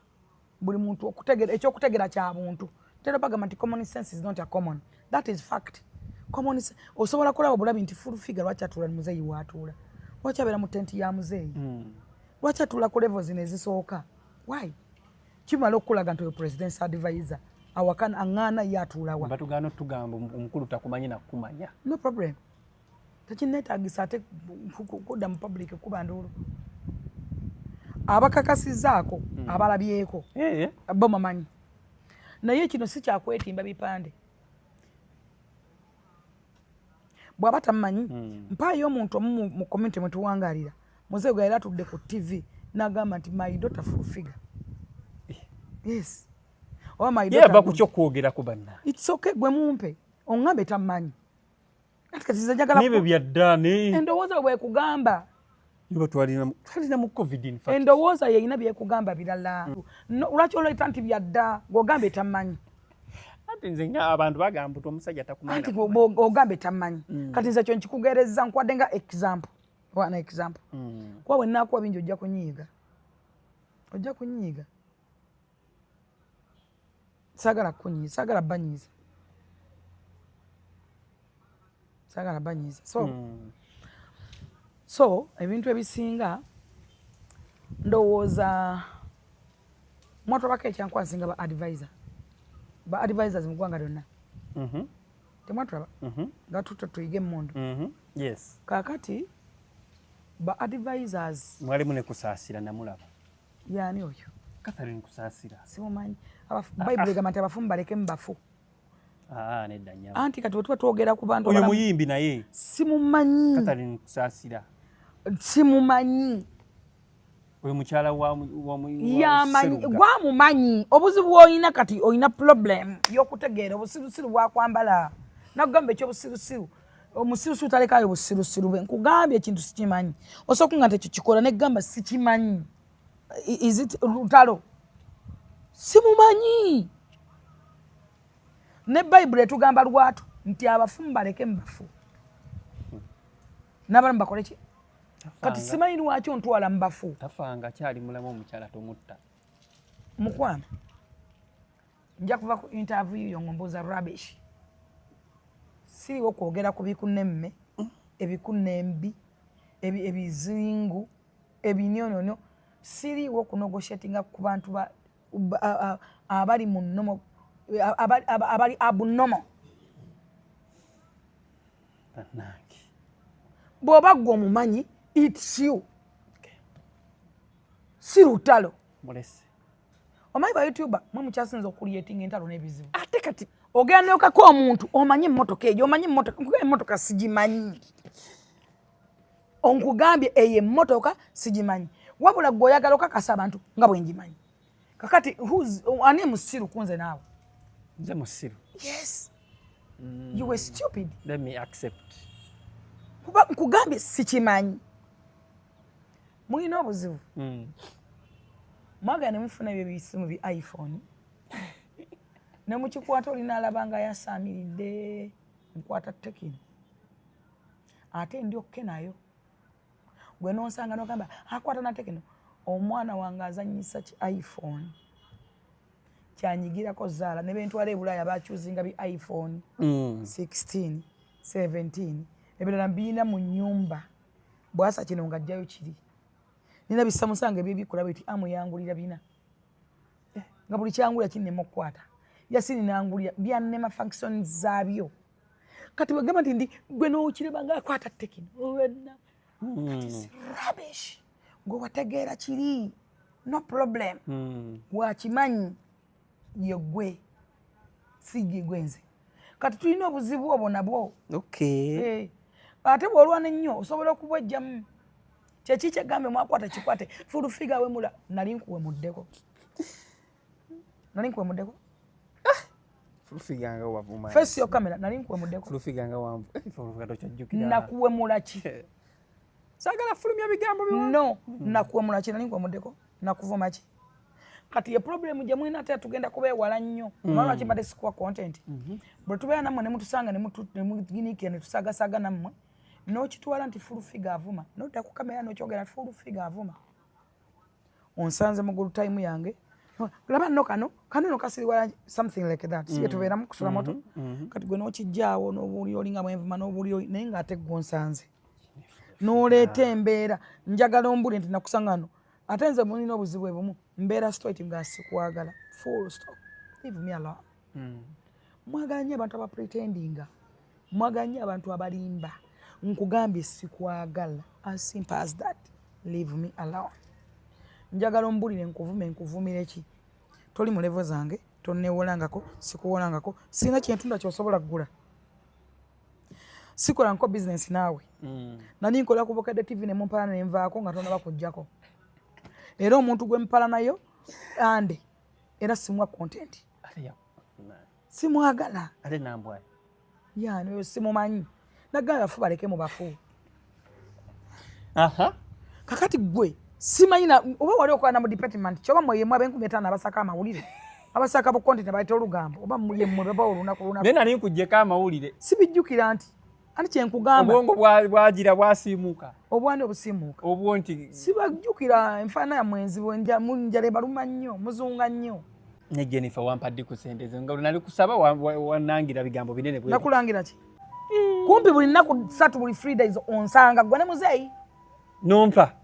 Buli muntu okutegeera, ekyokutegeera kya buntu. Tera bagamba nti common sense is not a common. That is fact. Common sense, osobola kulaba bulabi nti Full Figure lwaki atuula ne muzeeyi waatuula, lwaki abeera mu tenti ya muzeeyi, lwaki atuula ku level zino ezisooka? Why? Kimala okukulaga nti oyo presidential advisor awaka aŋŋaana ye atuulawa? Batugaana otugamba omukulu takumanyi nakukumanya. No problem, tekinneetagisa ate kudda mu public kuba nduulu. Abakakasizaako, abalabyeko, bo mamanyi. Naye kino si kyakwetimba bipande. Bw'aba tamanyi, mpaayo omuntu omu mu community mwe tuwangalira, muzeeyi gwe yali atudde ku TV n'agamba nti, "My daughter full figure." Yes, oba my Ye ava daughter ku kyokwogerako, banna. It's okay, gwe mumpe oŋŋambe tamanyi. Ati kati nze njagala N'ebyo byadda ne Endowooza bwekugamba. Yoba twalina mu COVID, in fact. Endowooza yeyina byekugamba birala. No, lwaki oleeta nti byadda ng'ogamba etamanyi? Anti nze nga abantu bagamba nti omusajja takumanyi. Anti ogamba etamanyi. Kati nze kyo nkikugereza, nkwadde nga example, wana example, kuba bwe naakuwa bingi ojja kunyiiga, ojja kunyiiga. Saagala kukunyiiza, saagala banyiiza, saagala banyiiza. So so ebintu ebisinga ndowooza mwatwabako ekyankwansinga ba advisor, ba advisors mu ggwanga lyonna. Temwatulaba nga tuto tuyige emmundu? Yes. Kaakati ba advisors Mwalimu ne Kusaasira, namulaba. Yaani oyo? Catherine Kusaasira. Simumanyi. Bayibuli egamba nti abafu mubaleke mu bafu. Aa, nedda nnyabo. Anti kati bwe tuba twogera ku bantu Oyo muyimbi naye. Simumanyi. Catherine Kusaasira. Simumanyi. Oyo mukyala wa Yamanyi. Sseruga. Gwamumanyi. Obuzibu bw'olina kati, olina problem y'okutegeera. Obusirusiru bwakwambala. Nakugamba ekyobusirusiru, omusirusiru talekayo busirusiru bwe. Nkugambye ekintu sikimanyi, osobola okunga nti ekyo kikola negamba sikimanyi. Is it lutalo? Simumanyi. Ne Bayibuli etugamba lwatu nti abafu mubaleke mu bafu, n'abalamu bakole ki? Kati simanyi lwaki ontwala mu bafu. Tafanga, akyali mulamu omukyala, tomutta. Mukwano, nja kuva ku interview yo ng'ombuuza rubbish. Siriwo kwogera ku bikunemme, ebikunnembi, ebizingu, ebinyonono. Siriwo kunegotiatinga ku bantu abali mu normal, abali abnormal. Bannange. Bw'oba ggwe omumanyi, it's you, si lutalo. Mulese. Omanyi ba YouTuber mwe mukyasinza okucreatinga entalo n'ebizibu. Ate kati Ogenda nokako omuntu, omanyi emmotoka eyo, omanyi emmotoka. Nkugambye emmotoka sigimanyi. Onkugambye eyo emmotoka sigimanyi, wabula gwe oyagala okakasa abantu nga bwe ngimanyi. Kakati ani musiru kunze naawe? Nze musiru. Yes, you were stupid. Let me accept. Kuba nkugambye sikimanyi. Mulina obuzibu. Mwagala ne mufuna ebyo ebisimu bi iPhone ne mukikwata, olina alaba nga yasaamiridde. Nkwata Tecno ate ndi okay nayo. Gwe nonsanga nogamba akwata na Tecno. Omwana wange azanyisa ki iPhone, kyanyigirako zaala ne bentwala e Bulaaya bakyuzinga bi iPhone 16, 17, ebirala mbiina mu nyumba. Bwasa kino nga ajjayo kiri, nina bisamusanga ebyebikola biti amuyangulira bina nga buli kyangulira kinnema okukwata. Yasini nangulira byannema functions zaabyo. Kati bwegamba nti ndi gwe n'okiraba nga akwata Tecno wena, rubbish. Gwe wategeera kiri, no problem. Wakimanyi yegwe, sigi gwenze. Kati tulina obuzibu obwo nabwo. Okay. Eh, ate bw'olwana ennyo osobola okubwejjamu. Kyeki kyegambe mwakwata kikwate full figure wemula. Nali nkuwemuddeko, nali nkuwemuddeko. Full figure nga wavuma. Face your camera. Nali nkuwemuddeko? Full figure nga wanvu. Full figure tokyajjukira. Nakuwemula ki? Saagala fulumya bigambo biwanvu. No, nakuwemula ki? Nali nkuwemuddeko? Nakuvuma ki? Kati ye problem gye mulina, ate tugenda kubeewala nnyo. Omanyi lwaki mbadde sikuwa content? Bwe tubeera nammwe ne mutusanga ne muginikira ne tusaagasaaga nammwe, n'okitwala nti full figure avuma, nodda ku kamera n'okyogera full figure avuma. Onsanze mu gulu time yange, laba nno kano kano no kasiriwala, something like that. Si tubeeramu kusula moto. Kati gwe n'okijjaawo n'obuulira olinga bwenvuma n'obuulira, naye ng'ate gwe onsanze n'oleeta embeera. Njagala ombulire nti nakusanga no. Ate nze mulina obuzibu ebumu, mbeera straight nga sikwagala, full stop, leave me alone. Mwagala nnyo abantu abapretendinga, mwagala nnyo abantu abalimba. Nkugambye sikwagala, as simple as that, leave me alone. Njagala ombulire nkuvume, nkuvumire ki? Toli mu level zange, tonnewolangako, sikuwolangako, sirina kyentunda kyosobola kugula, sikola nko bizinesi naawe. Nani nkola ku Bukedde TV ne mumpala nenvaako nga tonaba kujjako. Era omuntu gwe mpala nayo ande era simuwa content, simwagala. Ate nambwayo. Yani oyo simumanyi, nagamba bafu baleke mu bafu. Kakati gwe simanyi oba wali okola na mu department kyoba mweyemu ab'enkumi etaano abasaka amawulire, abasaka bu content, abaleta olugambo, oba yemmwe baba olunaku lunaku. Naye nali nkuggyeko amawulire. Sibijjukira nti anti kyenkugamba. Obwongo bwagira bwasiimuka. Obwani obusiimuuka? Obwo nti Sibajjukira enfaana yammwe enzibu, njala ebaluma nnyo, muzunga nnyo. Ne Jennifer, wampadde ku sente zo nga nali kusaba, wanangira bigambo binene bwe. Nakulangira ki? Kumpi buli nnaku 3, buli 3 days onsanga gwe ne muzeeyi. Nompa.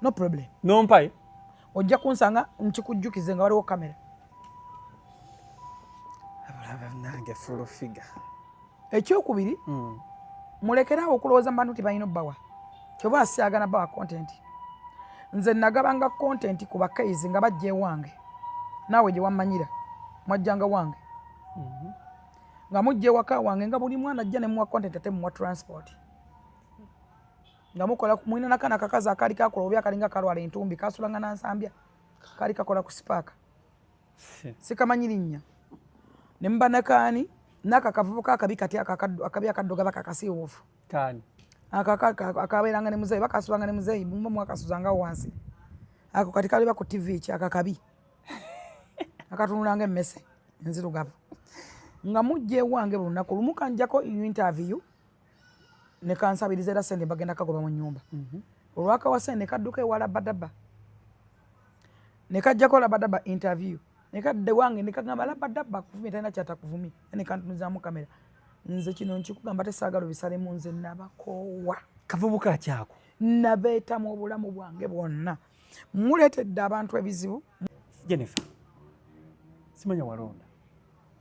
No problem. Nompa, eh? Ojja kunsanga nkikujjukize nga waliwo kamera. Nange full figure. Ekyokubiri, mulekeraawo okulowooza mu bantu nti balina obbawa. Kyoba asyagana bawa content. Nze nagabanga content ku bakaizi nga bajja ewange, naawe gye wammanyira mwajjanga wange, nga mujja ewaka wange, nga buli mwana ajja nemuwa content, ate muwa transport, nga mukola mulina nakana akakazi akaali kakola obi akalinga kalwala entumbi, kasulanga nansambya, kaali kakola ku Spark, sikamanyi linnya, ne muba nakaani naka kavubuka akabi kati akabi akaddoga bakakasiiwuufu. Kani? Akabeeranga ne muzeeyi, bakasulanga ne muzeeyi, mumba mwakasuzangawo wansi. Ako kati kaliba ku TV ki, akakabi akatunulanga emmese enzirugavu, nga mujja ewange buli lunaku lumu kanjako interview ne kansabiriza, era sente bagenda kagoba mu nyumba. Olwakawa sente ne kadduka ewala badaba ne kajjako labadaba interview, ne kadde wange ne kagamba labadaba kuvumye, talina kyatakuvumye, ne kantunuzaamu kamera. Nze kino nkikugamba, tesaagala obisalemu, nze nabakoowa. Kavubuka kyako. Nabeetamu obulamu bwange bwonna, muleetedde abantu ebizibu. Jennifer, simanya walonda?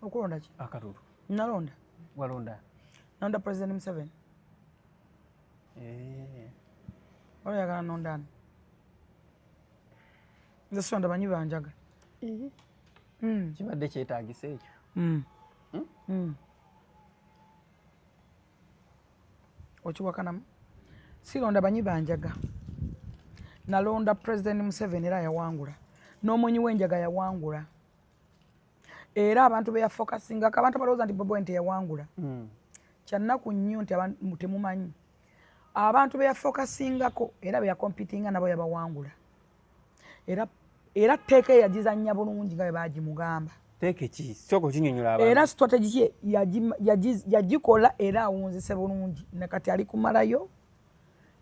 Okulonda ki? Akalulu. Nalonda. Walonda? Nalonda President Museveni. Eh. Oyagala nondani? Nze sonda banyi banjaga. Kibadde kyetaagisa ekyo? Mm. Hmm? Mm. Okiwakanamu, sironda banyi banjaga, nalonda President Museveni, era yawangula n'omunyi w'enjaga yawangula, era abantu beyafokasingako, abantu abalowooza nti Bobi Wine teyawangula, kyannaku nnyo nti temumanyi abantu beyafokasingako era beyakompitinga nabo yabawangula, era tteeka eyagizannya bulungi nga bwe bagimugamba. Teeke ki? Sooka okinyonyola abantu. Era strategy ye yagikola era awunzise bulungi, nakati ali kumalayo,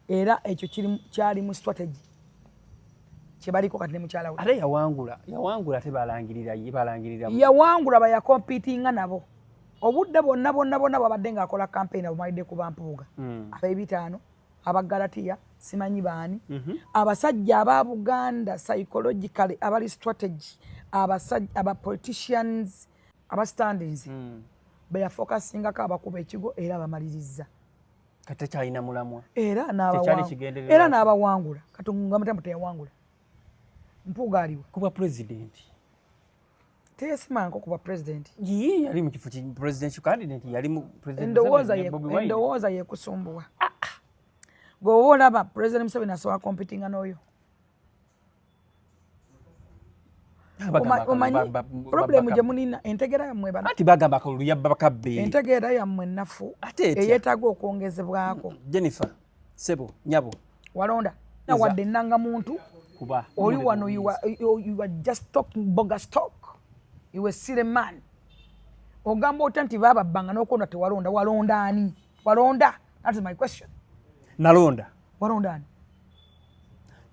era ekyo kyali mu strategy kyebaliko kati ne mukyala we. Ate yawangula, ate balangirira ye, balangirira Yawangula bayakompitinga nabo. Obudde bwonna bwonna bwonna bwabadde ng'akola campaign abumalidde ku bampuuga, ab'ebitaano, abagalatiya, simanyi baani, abasajja aba Buganda psychologically abali strategy, abasajja aba politicians aba standings, beyafokasingako, abakuba ekigo era abamaliriza. Kati tekyalina mulamwa. Era Tekyali kigendererwa. Era n'abawangula. Kati nga mutambu teyawangula, Mpuuga aliwa? Kuba pulezidenti. Teyesimanko kuba president. Ye yali mu kifo ki presidential candidate, yali mu President Endowooza Museveni ne Bobi Wine. Endowooza yekusumbuwa. Gwe oba olaba President Museveni asobola competinga n'oyo? Bagamba Omanyi problemu gye mulina, entegeera yammwe bana Anti bagamba akalulu yabba bakabbe. Entegeera yammwe ennafu Ate etya? eyeetaaga okwongezebwako. Jennifer, sebo, nyabo. Walonda wadde ennanga muntu Kuba oli wano, you are just talking bogus talk, you a silly man. Ogamba otya nti baababbanga n'okulonda tewalonda? Walonda ani? Walonda? That is my question. Nalonda. Walonda ani?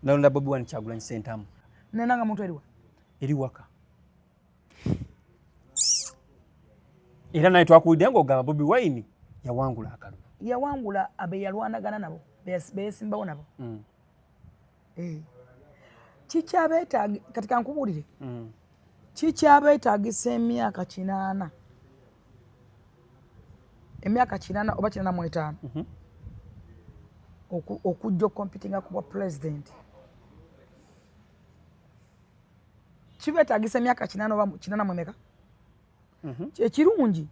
Nalonda Bobi Wine Kyagulanyi Ssentamu. Nenanga muntu eriwa? Eri waka, era naye twakuwulidde ng'ogamba Bobi Wine yawangula akalulu. Yawangula abe yalwanagana nabo, beyesimbawo nabo. Eh. Kikyabeetaagi kati kankubuulire, kikyabeetaagisa emyaka 80, emyaka 80 oba 85 okujja okompitinga ku bwa president. Kibeetagisa emyaka 8 oba 84. Ekirungi,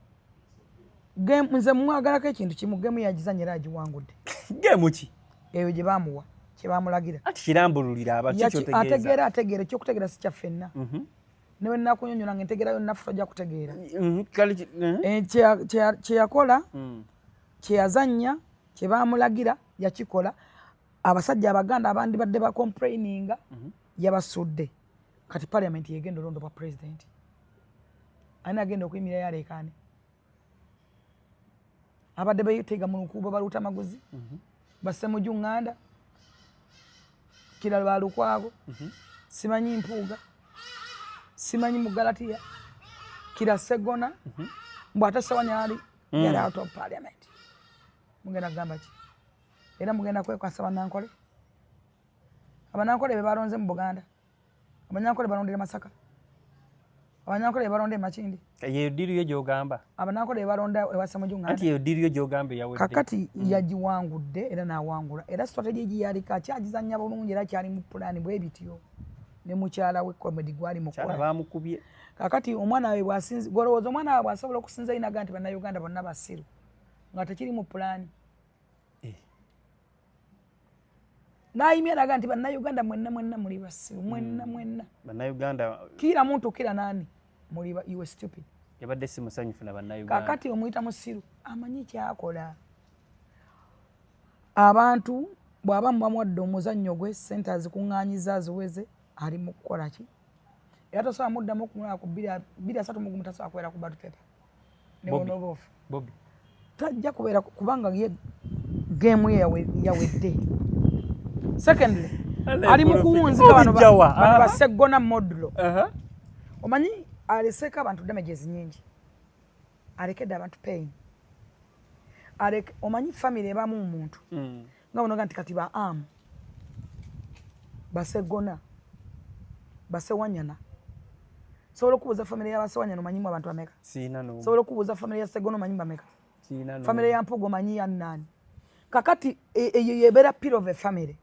nze mwagalako ekintu kimu, game yagizanya era agiwangudde. Game ki? Eyo gye bamuwa, kye bamulagira. Ati kirambululira abantu kyotegeeza. Ategeera, ategeera. Ekyokutegeera si kyaffenna. Newe nakunyonyola nga entegeera yonna ffe tojja kutegeera. Eh, kyeyakola, kyeyazanya, kye bamulagira yakikola. Abasajja Abaganda abandi badde bacomplaininga, yabasudde. Kati parliament yegenda olonda bwa president. Ani agenda okuyimirira yaleekaane? Abadde beteega mu lukuubo baluuta maguzi, Basemuju Ŋŋanda, kirala Balukwago, simanyi Mpuuga, simanyi Mugalatiya, kira Segona, mbw ate Sewanyali yali out of parliament. Mugenda kugamba ki? Era mugenda kwekwasa Banankole. Abanankole be balonze mu Buganda. Abanyankole balondera Masaka, Abanyankole be balonda e Makindi. Yeyo deal yo gyogamba. Abanankole be balonda ewa Semuju Ŋŋanda. Anti yeyo deal yo gyogamba eyawedde. Kakati yagiwangudde era n'awangula, era strategy gye yaliko akyagizanya bulungi, era kyali mu pulaani bwe bityo ne mukyala we comedy gwali kyala mukola. Bamukubye. Kakati omwana we bwasinzi, golowooza omwana we bwasobola okusinza inaga nti Bannayuganda bonna basiru nga tekiri mu pulaani? N'ayimya naga nti Bannayuganda mwenna mwenna muli basiru, mwenna mwenna. Bannayuganda. Kila muntu, kila nani, muli you are stupid. Yabadde si musanyufu na Bannayuganda. Kakati omuyita musiru, amanyi kyakola. Abantu bw'aba mubamuwadde omuzannyo gwe, sente azikuŋŋaanyiza aziweze, ali mu kukola ki? Era tosobola muddamu okumulaba ku 2031, tasobola kubeera ku ballot paper. Bobby. Newonooba ofa. Bobby. Tajja kubeera, kubanga ye game ye yawedde. Secondly, ali mu kuwunzika bano Obijjawa? bano baseggona modulo. Omanyi aleseeko abantu damages nyingi, alekedde abantu pain. Omanyi family ebamu omuntu nga bonoga nti kati ba am Basegona, Basewanyana. Sobola okubuuza family y'Abasewanyana omanyimu abantu bameka? Siina n'omu. Sobola okubuuza family ya Segona omanyimu bameka? Siina n'omu. Family ya Mpuuga omanyi ya nani? Kakati eyo yebeera pillar of a family.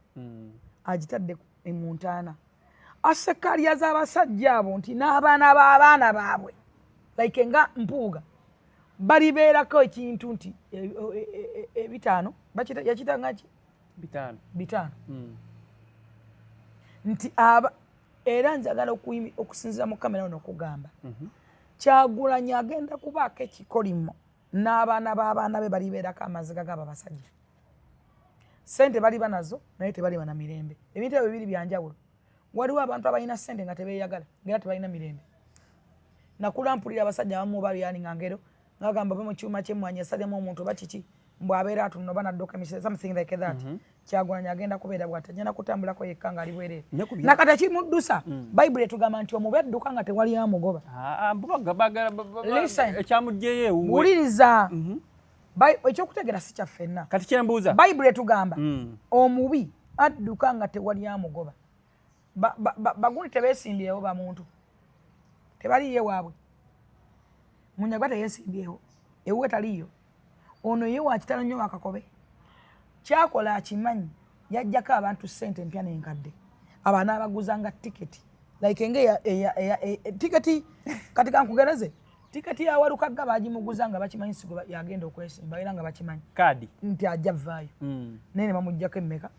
Agitadde mu ntaana, asekalya z'abasajja abo nti n'abaana b'abaana baabwe, like nga Mpuuga, balibeerako ekintu nti ebitaano yakita ngaki? 5. 5. Nti aba era njagala okusinziira mu kamera ono okugamba, Kyagulanyi agenda kubaako ekikolimo n'abaana b'abaana be balibeerako amaziga g'abo abasajja. Sente baliba nazo, naye tebaliba na mirembe. Ebintu ebyo bibiri byanjawulo. Waliwo abantu abalina sente nga tebeeyagala, ngaera tebalina mirembe. Nakula mpulira abasajja abamu balyani nga ngero ngagamba ba mu kyuma kyemmwanyi asalemu omuntu oba kiki, mbw abeera atunula oba nadduka emisinde, something like that. Kyagulanyi agenda kubeera bw'ati, agenda kutambulako yekka ng'ali bwereere. Ne ku Nakati ekimuddusa, Bayibuli etugamba nti omubi adduka nga tewali amugoba. Ah, ah, bo bagala Listen. Ekyamugjeyo ewuwe. Wuliriza. Ekyokutegeera si kyaffenna. Kati kyembuuza. Bayibuli etugamba omubi adduka nga tewali amugoba. Bagundi tebeesimbyewo, bamuntu tebaliyo waabwe. Munyagwa teyeesimbyewo, ewuwe taliyo. Ono ye wakitalo nnyo, wakakobe kyakola akimanyi. Yajjako abantu ssente empya n'enkadde, abaana abaguzanga tiketi, like nga tiketi. Kati kankugereze, tiketi ya Walukagga bagimuguza nga bakimanyi sigo yagenda okwesimba, era nga bakimanyi Kaadi nti ajja vaayo, naye ne bamugjako emmeka,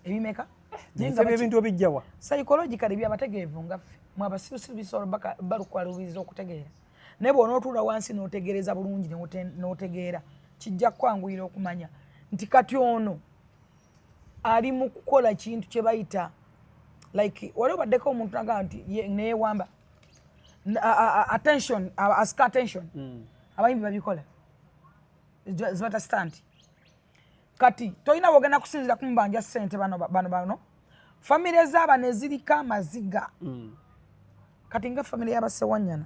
ebimeka. Naye nga ebyo ebintu obijjawa? Psychologically byabategeevu nga ffe mwe abasirusiru bisobola balukwalubiza okutegeera, naye bw'onootuula wansi n'otegeereza bulungi n'otegeera, kijja kukwanguyira okumanya nti kati ono ali mu kukola kintu kye bayita, like wali obaddeko omuntu nagamba nti neewamba attention, asika attention. Abayimbi babikola, zibata stunt. Kati tolina wogenda kusinzira kumubanja ssente. Bano bano bano famire zaabano eziriko amaziga. Kati nga famire y'Abasewanyana,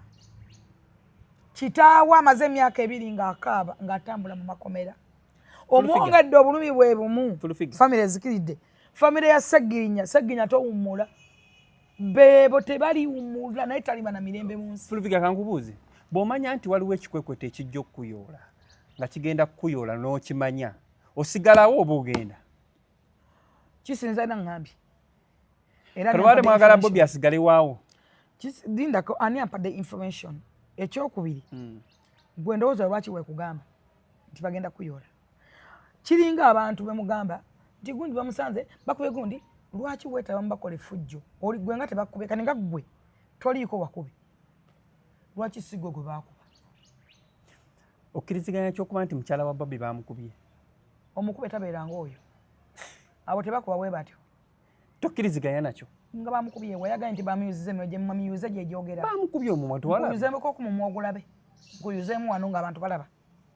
kitaawe amaze emyaka 2 ng'akaaba ng'atambula mu makomera, omwongedde obulumi bwe bumu. Full figure. Famire ezikiridde, famire ya Segirinya, Segirinya towummula, beebo tebaliwummula, naye taliba na mirembe mu nsi. Full Figure, kankubuuze, bw'omanya nti waliwo ekikwekweto ekijja okukuyoola, nga kigenda kukuyoola, n'okimanya, osigalawo oba ogenda? Kisinza, era ŋŋambye era Kati wali nempadde mwagala information. Bobi asigale waawo. Lindako, ani ampadde information? Ekyokubiri, gwe ndowooza lwaki wekugamba nti bagenda kuyola? Kiringa abantu bemugamba nti gundi bamusanze bakube gundi, lwaki weetaba mubakola effujjo? Oli gwe nga tebakube, kati nga ggwe toliiko wakube, lwaki si gwe gwe baakuba? Okkiriziganya kyokuba nti mukyala wa Bobi bamukubye? Omukube tabeeranga oyo, abo tebakuba bwe batyo. Tokkiriziganya nakyo? Nga bamukubye, wayagaye nti bamuyuziza emyoyo gye mumuyuze gyegyogera. Bamukubye omumwa. Nkuyuzeemukko ku mumwa ogulabe, nkuyuzeemu wano ng'abantu balaba.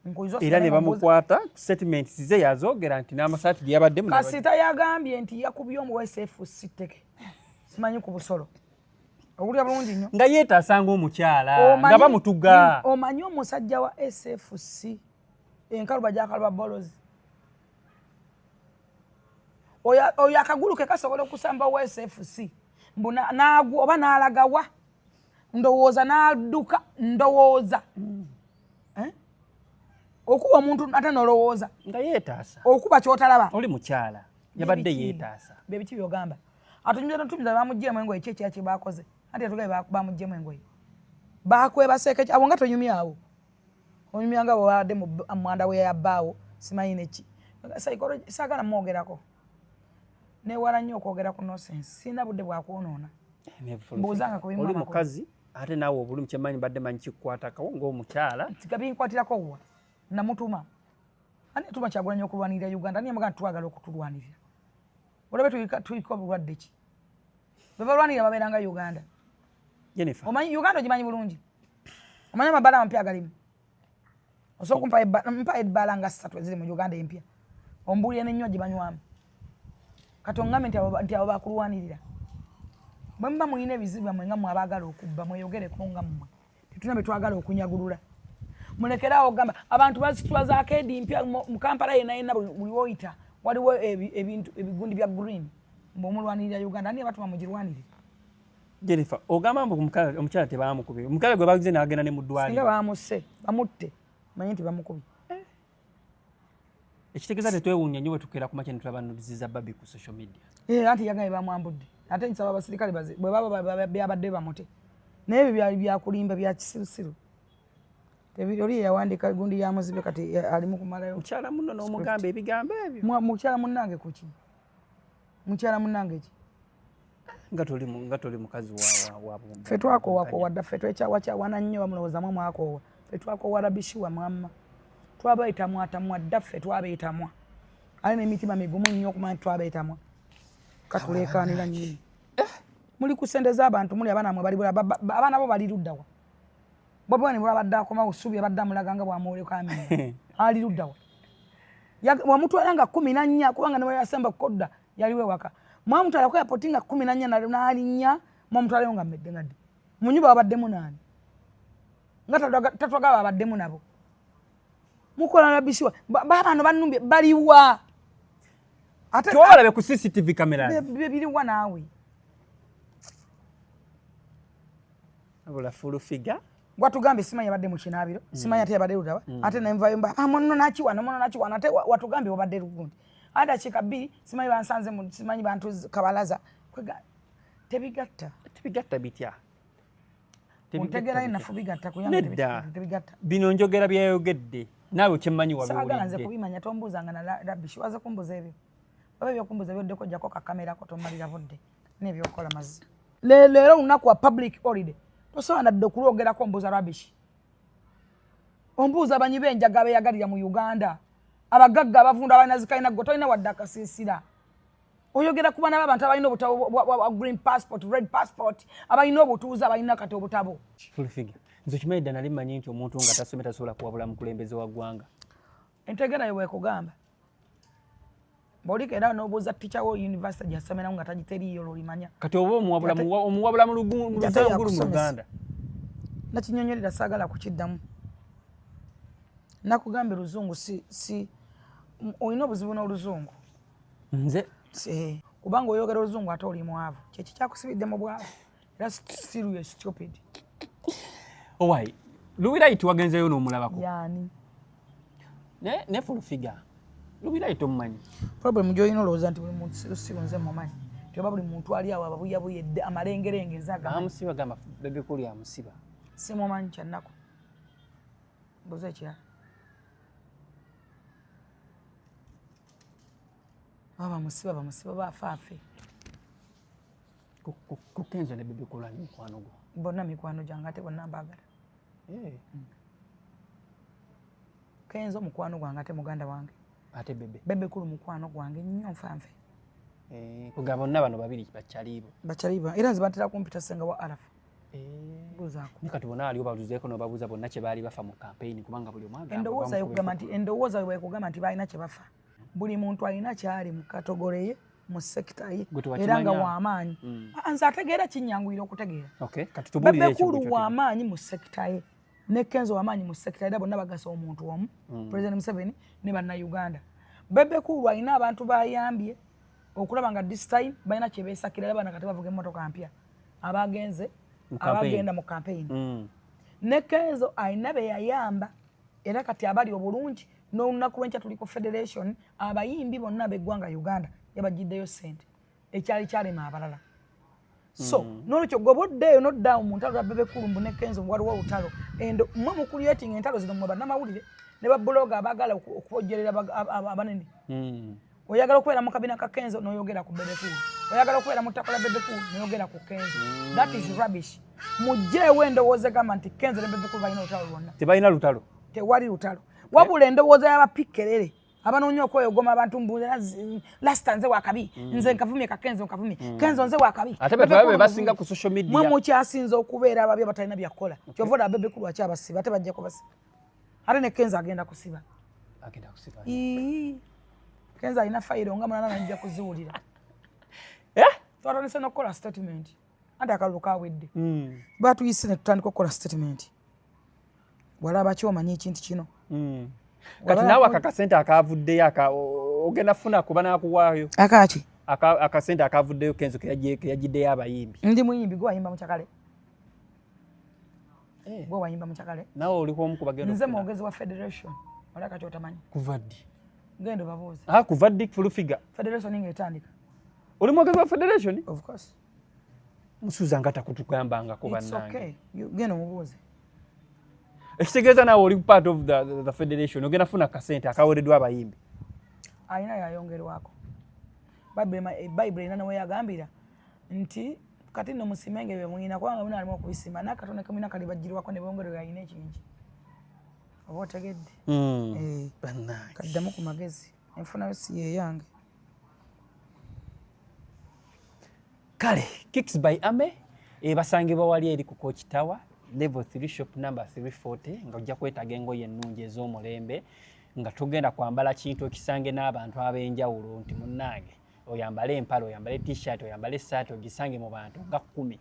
Nkuyuze. Era ne bamukwata, statements ze yazoogera nti n'amasaati ge yabaddemu. Kasita yagambye nti yakubye omu SFC tteke, simanyi ku busolo, owulira bulungi nnyo. Nga yeetaasa ng'omukyala nga bamutuga. Omanyi omusajja wa SFC enkaluba gyakaluba bolozi oyo, akagulu ke kasobola okusamba wa SFC mbu nagwa oba n'alagawa, ndowooza n'adduka, ndowooza. Eh? Okuba omuntu ate nolowooza. Nga yeetaasa. Okuba kyotalaba. Oli mukyala yabadde yeetaasa. Bebiki byogamba? Atunyumiza notumiza bamugyemu engoye, ki ekira kyebakoze? Anti atugaye bamugyemu engoye, bakwebaseeko abo nga tonyumyawo, onyumya nga bwebadde mu mwanda we yabbaawo, simanyi neki. Psychology saagala mwogerako, newala nnyo okwogera ku nonsense, sirina budde bwakwonoona. Mbuuzanga ku bimu. Oli amakulu. Mukazi ate naawe obulumi kyemmanyi mbadde manyi kikukwatakawo ng'omukyala. Binkwatirako wa? Namutuma ani? Atuma Kyagulanyi okulwanirira Uganda? Ani yamugamba twagala okutulwanirira? Olabe tuliko obulwadde ki? Bebalwanirira babeeranga Uganda. Jennifer. Omanyi Uganda, ogimanyi bulungi, omanyi amabaala amapya agalimu? Osobola okumpa mpa ebbaala nga ssatu eziri mu Uganda empya, ombuulire n'ennywa gye banywamu. Kati oŋŋambe nti abo bakulwanirira? Bwe muba mulina ebizibu byammwe nga mmwe abaagala okubba, mweyogereko nga mmwe. Tetulina bye twagala okunyagulula. Mulekeraawo okugamba abantu bazitwazaako edi mpya mu Kampala yenna yenna, buli woyita waliwo ebintu ebigundi bya green, mbwomulwanirira Uganda. Ani yabatuma mugirwanirire? Jennifer, ogamba mbu omukyala tebamukubye, omukyala gwe bagize n'agenda ne mu Singa ddwaliro. Bamusse, bamutte, manye nti bamukubye. Ekitegeeza tetwewuunya nnyo bwe tukeera ku makya ne tulaba nudes za Barbie ku social media. Eh, anti yagaye bamwambudde. Ate nsaba abasirikale bwe baba byabadde bamute, naye ebyo byali byakulimba, bya kisirusiru. Oli yeyawandiika gundi ya muzibe, kati ali mu kumalayo. Mukyala muno n'omugamba ebigambo ebyo? Mukyala munnange kuki? Mukyala munnange ki? Nga toli mukazi wa Ffe twakoowakowa dda, ffe twekyawakyawana nnyo. Bamulowoozamu mwakoowa, ffe twakoowa rubbish wa mwamma, twabeetamwatamwa dda, ffe twabeetamwa, ale n'emitima migumu nnyo okumanya nti twabeetamwa. Katuleekaanira nnyini muli ku ssente z'abantu, muli abaana mwe bali abaana bo bali luddawa? Bobi Wine bwabadde akomawo, ssuubi abadde amulaga nga bwamwoleka amina, ali luddawa? Wamutwala nga 14, kubanga ne yasemba kukodda yaliwo ewaka. Mwamutwala ku airport nga 14 n'alinnya, mwamutwalayo nga mmedde ngadde mu nyumba wabaddemu naani nga tatwagala babaddemu nabo? Mukola rubbish wa baabano bannumbye, baliwa? Ate kyowalabe ku CCTV camera. Biriwa naawe? Abula full figure. Gwatugambye simanyi yabadde mu kinaabiro, simanyi ate yabadde ludaba, ate nenvayo mba, ah, muno nakiwana, muno nakiwana, ate watugambye wabadde lugundi, ate dakiika 2 simanyi bansanze simanyi bantu kabalaza. Kwega tebigatta. Tebigatta bitya? Ontegerayo nafu, bigatta kuyange? Nedda. Tebigatta. Bino njogera byayogedde, naawe kyemmanyi Saagala nze wabiwulidde. kubimanya, tombuuzanga na rubbish. Waze kumbuza ebyo, oba ebyokumbuza byoddeko, jjako kakamerako, tomalira budde n'ebyokukola mazzi. Leero olunaku wa public holiday, tosobola nadde okulwogerako. Mbuuza rubbish, ombuuza abanyi b'enjaga abeeyagalira mu Uganda, abagagga abavunda, abalina zikalina, gwe tolina wadde akasiisira. Oyogera ku baana b'abantu abalina obutabo bwa green passport, red passport, abalina obutuuze, abalina kati obutabo. Full figure, nze okimanyi dda nali mmanyi nti omuntu nga tasomye tasobola kuwabula mukulembeze wa ggwanga. Entegera yo bwekugamba bw'oliko era n'obuuza teacher wo university gyasomeramu nga tagiteriiyo, lwolimanya. Kati oba omuwabula omuwabula mu Ate luzungulu mu yakusomesa. Luganda. Nakinyonyolera, saagala kukiddamu. Nakugambye luzungu si olina obuzibu n'oluzungu. Nze? Kubanga oyogera oluzungu ate oli mwavu, kyeki kyakusibidde mu bwavu, era still you stupid. Owai Luwiraiti wagenzeyo n'omulabako? Yani? Ne full figure Luwiraiti omumanyi? Problem gyolina, olowooza nti buli muntu sirusiru. Nze mumanyi. Tyoba buli muntu ali awo ababuyabuya amalengerenge nze amusiba gamba Bebe Cool amusiba. Simumanyi kyannaku. Mbuze ekirala. Baba bamusiba bafaafe. Ku Kenzo ne Bebe Cool ani mukwano gwo? Bonna mikwano gyange ate bonna mbaagala. Kenzo mukwano gwange ate muganda wange. Ate Bebe? Bebe Cool mukwano gwange nnyo nfanfe. Kuga bonna bano babiri bakyalibo. Bakyalibo. Era nze bantera kumpita ssenga wa Arafa. Buzaako. Kati bonna aliwo baluzeeko n'obabuuza bonna kye baali bafa mu campaign kubanga buli omu agamba endowooza yokugamba nti endowooza bwe nti balina kye bafa. Buli muntu alina kyali mu category ye mu sector ye era nga w'amaanyi. Nze ategeera kinnyanguyira okutegeera. Kati tubuulire ekyo. Bebe Cool w'amaanyi mu sector ye ne Kenzo w'amaanyi mu sector era bonna bagasa omuntu omu, President Museveni ne bannayuganda. Bebe Cool alina abantu bayambye okulaba nga this time balina kye beesakira era bana kati bavuga emmotoka mpya abagenze abagenda mu campaign. Ne Kenzo alina be yayamba era kati abali obulungi n'olunaku lw'enkya tuli ku federation abayimbi bonna ab'eggwanga Uganda yabagiddeyo ssente ekyali kyalema abalala. So n'olwekyo gwe bw'oddeeyo n'odda mu ntalo za Bebe Cool mbu ne Kenzo waliwo olutalo endo mmwe mu creating entalo zino mmwe bannamawulire ne babuloga abaagala okubojjerera abanene. Oyagala okubeera mu kabina ka Kenzo n'oyogera ku Bebe Cool, oyagala okubeera mu ttaka lya Bebe Cool n'oyogera ku Kenzo. That is rubbish. Muggyeewo endowooza egamba nti Kenzo ne Bebe Cool balina olutalo lwonna. Tebalina lutalo. Tewali lutalo. Wabula endowooza y'abapikerere abanoonya okweyogoma abantu mbu lasta nze wakabi, nze nkavumye ka Kenzo nkavumye, Kenzo nze wakabi. Ate be basinga ku social media. Mwe mukyasinze okubeera ababi abatalina byakukola. Kyova olaba Bebe Cool akyabasiba ate bajja kubasiba. Ate ne Kenzo agenda kusiba. Agenda kusiba. Kenzo alina fayiro nga munana najja kuziwulira. Twatandise n'okukola statement. Anti akalulu kawedde. Batuyise ne tutandika okukola statement. Walaba ki omanyi ekintu kino? Kati naawe akakasente akavuddeyo ogenda funa kuba n'akuwaayo. Akaki? Akasente akavuddeyo Kenzo keyagiddeyo abayimbi. Ndi muyimbi gwe wayimba mukyakale. Gwe wayimba mukyakale. Naawe oliko omu ku bagenda. Nze mwogezi wa federation. Olaba kati otamanyi. Kuva ddi? Genda obabuuze. Kuva ddi full figure? Federation ng'etandika. Oli mwogezi wa federation? Of course. Musuuza nga takutugambangako bannange. It's okay. Genda omubuuze. Ekitegeeza naawe oli part of the federation ogenda funa kasente akaweereddwa abayimbi. Alina yayongerwako. Bayibuli erina ne yagambira nti kati nno musimenga ebyo mulina kubanga mulina alimu okubisima n'akatono ke mulina kalibagirwako ne bongerera alina ekingi. Oba otegedde? Kaddamu ku magezi. Enfunayo si ye yange. Kale Kicks by Ame ebasangibwa wali eri ku Coach Tower level 3 shop number 340 nga ojja kwetaaga engoye ennungi ez'omulembe nga togenda kwambala kintu okisange n'abantu ab'enjawulo nti munnange oyambale empale oyambale t-shirt oyambale essaati ogisange mu bantu nga 10.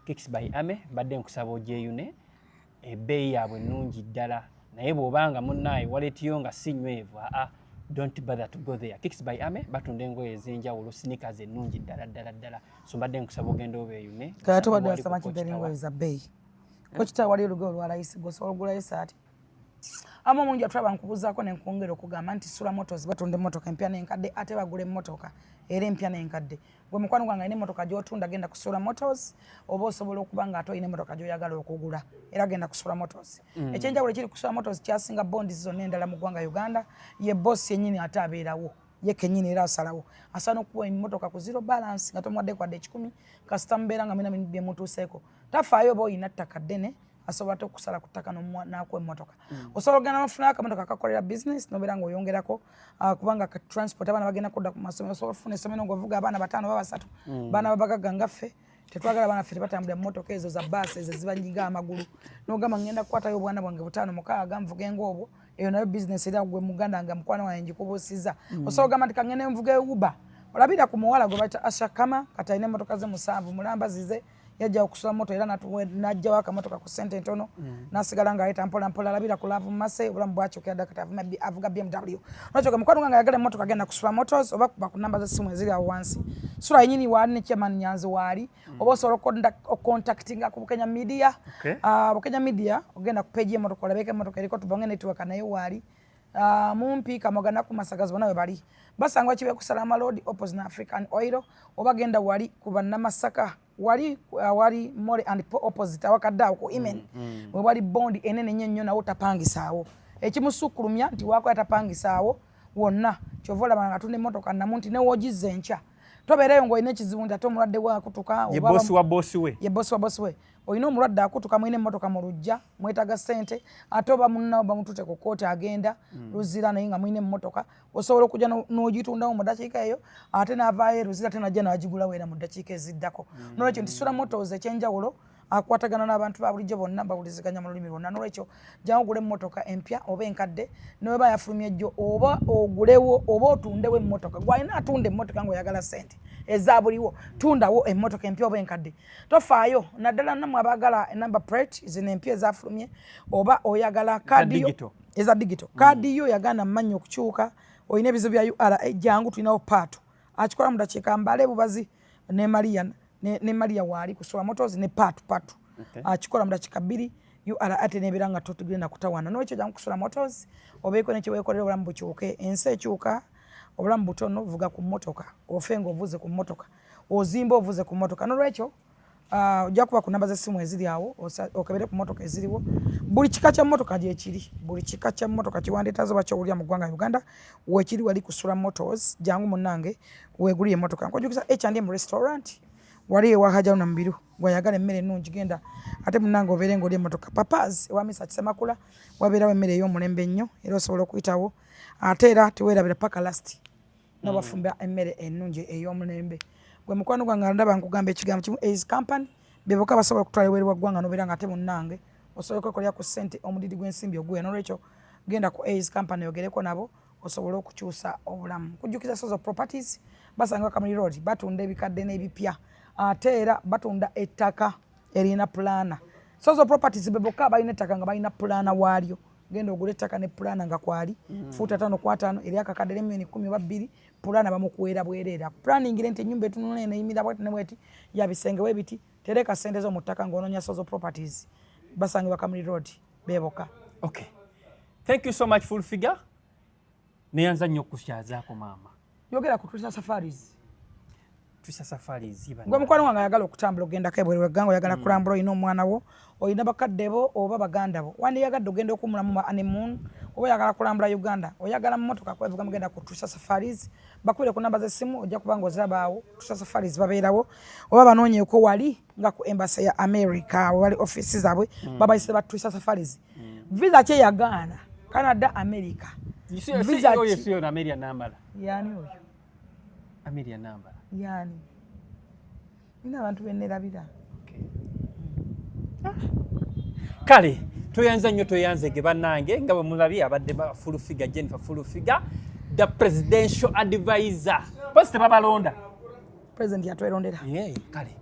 Kicks by Ame mbadde nkusaba ogyeyune ebbeeyi yaabwe ennungi ddala naye bw'obanga munnaaye wallet yo nga si nnywevu don't bother to go there. Kicks by Ame batunda engoye ez'enjawulo sneakers ennungi ddala ddala ddala so mbadde nkusaba ogenda obeeyune. Kati tobadde wasaba kiddala engoye za bbeeyi. Coach Tower waliyo olugoye olwa layisi gw'osobola okugulayo essaati. Ama omungi atulaba nkubuuzaako ne nkwongera okugamba nti Sula Motors batunda emmotoka empya n'enkadde ate bagula emmotoka era empya n'enkadde. Gwe mukwano gwange alina emmotoka gy'otunda genda ku Sula Motors oba osobola okuba nga ate olina emmotoka gy'oyagala okugula era genda ku Sula Motors. Ekyenjawulo ekiri ku Sula Motors kyasinga bonds zonna endala mu ggwanga Uganda ye boss yennyini ate abeerawo. Ye kennyini era asalawo. Asaana okuwa emmotoka ku zero balance nga tomuwadde kwadde 10 kasita mubeera nga mulina bye mutuuseeko. Tafaayo oba olina ttaka ddene asobola ate okusala ku ttaka n'akuwa emmotoka. Osobola okugenda n'ofunayo akamotoka akakolera business n'obeera ng'oyongerako kubanga ka transport abaana bagenda kudda ku masomero osobola okufuna essomero ng'ovuga abaana 5 oba 3 baana babagagga nga ffe tetwagala abaana ffe tebatambulira mu mmotoka ezo za baasi ezo zibanyiga amagulu n'ogamba ngenda kukwatayo obwana bwange 5 6 nvuge ng'obwo eyo nayo business era gwe muganda nga mukwano wange ngikubuusizza. Osobola okugamba nti kangende nvuge Uber olabira ku muwala gwe bayita Asha Kama kati alina emmotoka ze 7 mulamba zize yajja okusula moto era n'ajjawo akamotoka ku ssente entono n'asigala ng'ayita mpola mpola alabira ku Love Mercy obulamu bwakyukira ddala kati avuga BMW. Lwakyo mukwano gwange ayagala emmotoka agenda ku Sula Motors oba kuba ku namba z'essimu eziri awo wansi. Sula yennyini waali ne Chairman Nyanzi waali oba osobola okucontactinga ku Bukenya Media. Bukenya Media ogenda ku page y'emmotoka olabeko emmotoka eriko Tubonge Network naye waali. Mumpi Kamoga ku Masagazi bonna we bali. Basangwa Kibe ku Salama Road, opposite na African Oil, oba genda wali ku Bannamasaka, wali awali More and opposite awakadde awo ku Imen, we wali bondi enene nnyo nnyo, nawo tapangisaawo. Ekimusukkulumya nti waako tapangisaawo wonna. Kyova olaba nga tunda emmotoka namu nti newoogizza enkya tobeereyo ng'olina ekizibu nti ate omulwadde wakutuka. Ye bosi wa bosi we. Ye bosi wa bosi we. Olina omulwadde akutuka, mulina emmotoka mu luggya, mwetaaga ssente, ate oba munnawo bamutute ku kooti agenda Luzira, naye nga mulina emmotoka, osobola okujja n'ogitundawo mu ddakiika eyo, ate n'avaayo e Luzira, ate najja n'agigulawo era mu ddakiika eziddako. Nolwekyo nti Sula Motors ekyenjawulo akwatagana n'abantu ba bulijjo bonna, bawuliziganya mu lulimi lwonna. Nolwekyo jangu ogule emmotoka empya oba enkadde, neweba yafulumya ejjo, oba ogulewo oba otundewo emmotoka. Gwalina atunda emmotoka ng'oyagala ssente eza buliwo, tundawo emmotoka empya oba enkadde, tofaayo. Naddala nammwe abaagala number plate zino empya ezafulumye, oba oyagala kaadi yo digital. Eza digital. Kaadi yo yagaana mumannyo okukyuka, olina ebizibu bya URA, jangu tulinawo Paatu akikola mu dakiika mbale bubazi ne Maria, ne Maria waali ku Sula Motors ne Paatu Paatu akikola mu dakiika 2, URA ate nebeera nga totugenda kutawaana. Nolwekyo jangu ku Sula Motors obeeko nekyeweekolera, obulamu bukyuke. Ensi ekyuka, obulamu butono. Vuga ku mmotoka ofe ng'ovuze ku mmotoka, ozimba ovuze ku mmotoka. Nolwekyo ojja kuba ku namba z'essimu eziri awo, okebere ku mmotoka eziriwo. Buli kika kya mmotoka gyekiri, buli kika kya mmotoka kiwandiitazo oba kyowulira mu ggwanga Uganda wekiri wali ku Sula Motors. Jangu munnange weegulire emmotoka. Nkujukiza H&M Restaurant wali ewa Hajaruna Mubiru, gwayagala emmere ennungi genda, ate munnange obeere ng'oli emmotoka. Papas ewa Misa Kisemakula wabeerawo emmere ey'omulembe ennyo, era osobola okuyitawo. Ate era teweerabira Paka Last, nabafumba emmere ennungi ey'omulembe. Gwe mukwano gwange ndaba nkugamba ekigambo kimu, Ace Company beboka basobola okutwala ebweru wa ggwanga nobeera nga ate munnange osobola okwekolera ku ssente, omudidi gw'ensimbi oguya. Nolwekyo genda ku Ace Company ogereko nabo osobole okukyusa obulamu. Kujjukiza Source of Properties, basanga Kamuli Road, batunda ebikadde n'ebipya, ate era batunda ettaka erina pulaana. Source of Properties be bokka balina ettaka nga balina pulaana waalyo. Genda ogula ettaka ne pulaana nga kwali fuuta 5 ku 50 eri akakadde n'emiliyoni 10 oba 2, pulaana bamukuweera bwereera. Planingire nti ennyumba etunula eno eyimira bweti ne bweti, ya bisenge bwebiti. Tereka ssente zo mu ttaka ng'onoonya Source of Properties. Basangibwa Kamuli Road, beboka. Okay, thank you so much, Full Figure. Neyanza nnyo okukukyazaako maama. Yogera ku Twisa Safaris. Twisa Safaris. Gwe mukwano wange ayagala okutambula ogendako ebweru wegganga, oyagala kulambula, olina omwana wo, olina bakadde bo oba baganda bo, wandiyagadde ogenda okuwumulamu honeymoon, oba oyagala kulambula Uganda, oyagala mmotoka kwevuga, mugenda ku Twisa Safaris. Bakubire ku namba z'essimu, ojja kuba nga ozirabaawo. Twisa Safaris babeerawo, oba banoonyeeko wali nga ku embassy ya America wewali ofiisi zaabwe, babayise ba Twisa Safaris. Visa kyeyagaana Canada, America. Visa oyo si ono Ameria Nambala? Yani oyo? Ameria Nambala. Yani nina abantu benerabira. Kale toyanza nnyo, toyanzege bannange. Nga bwe mulabye abadde Full Figure, Jennifer Full Figure, the presidential advisor. Posi tebabalonda. President yatwerondera. Yeah, kale.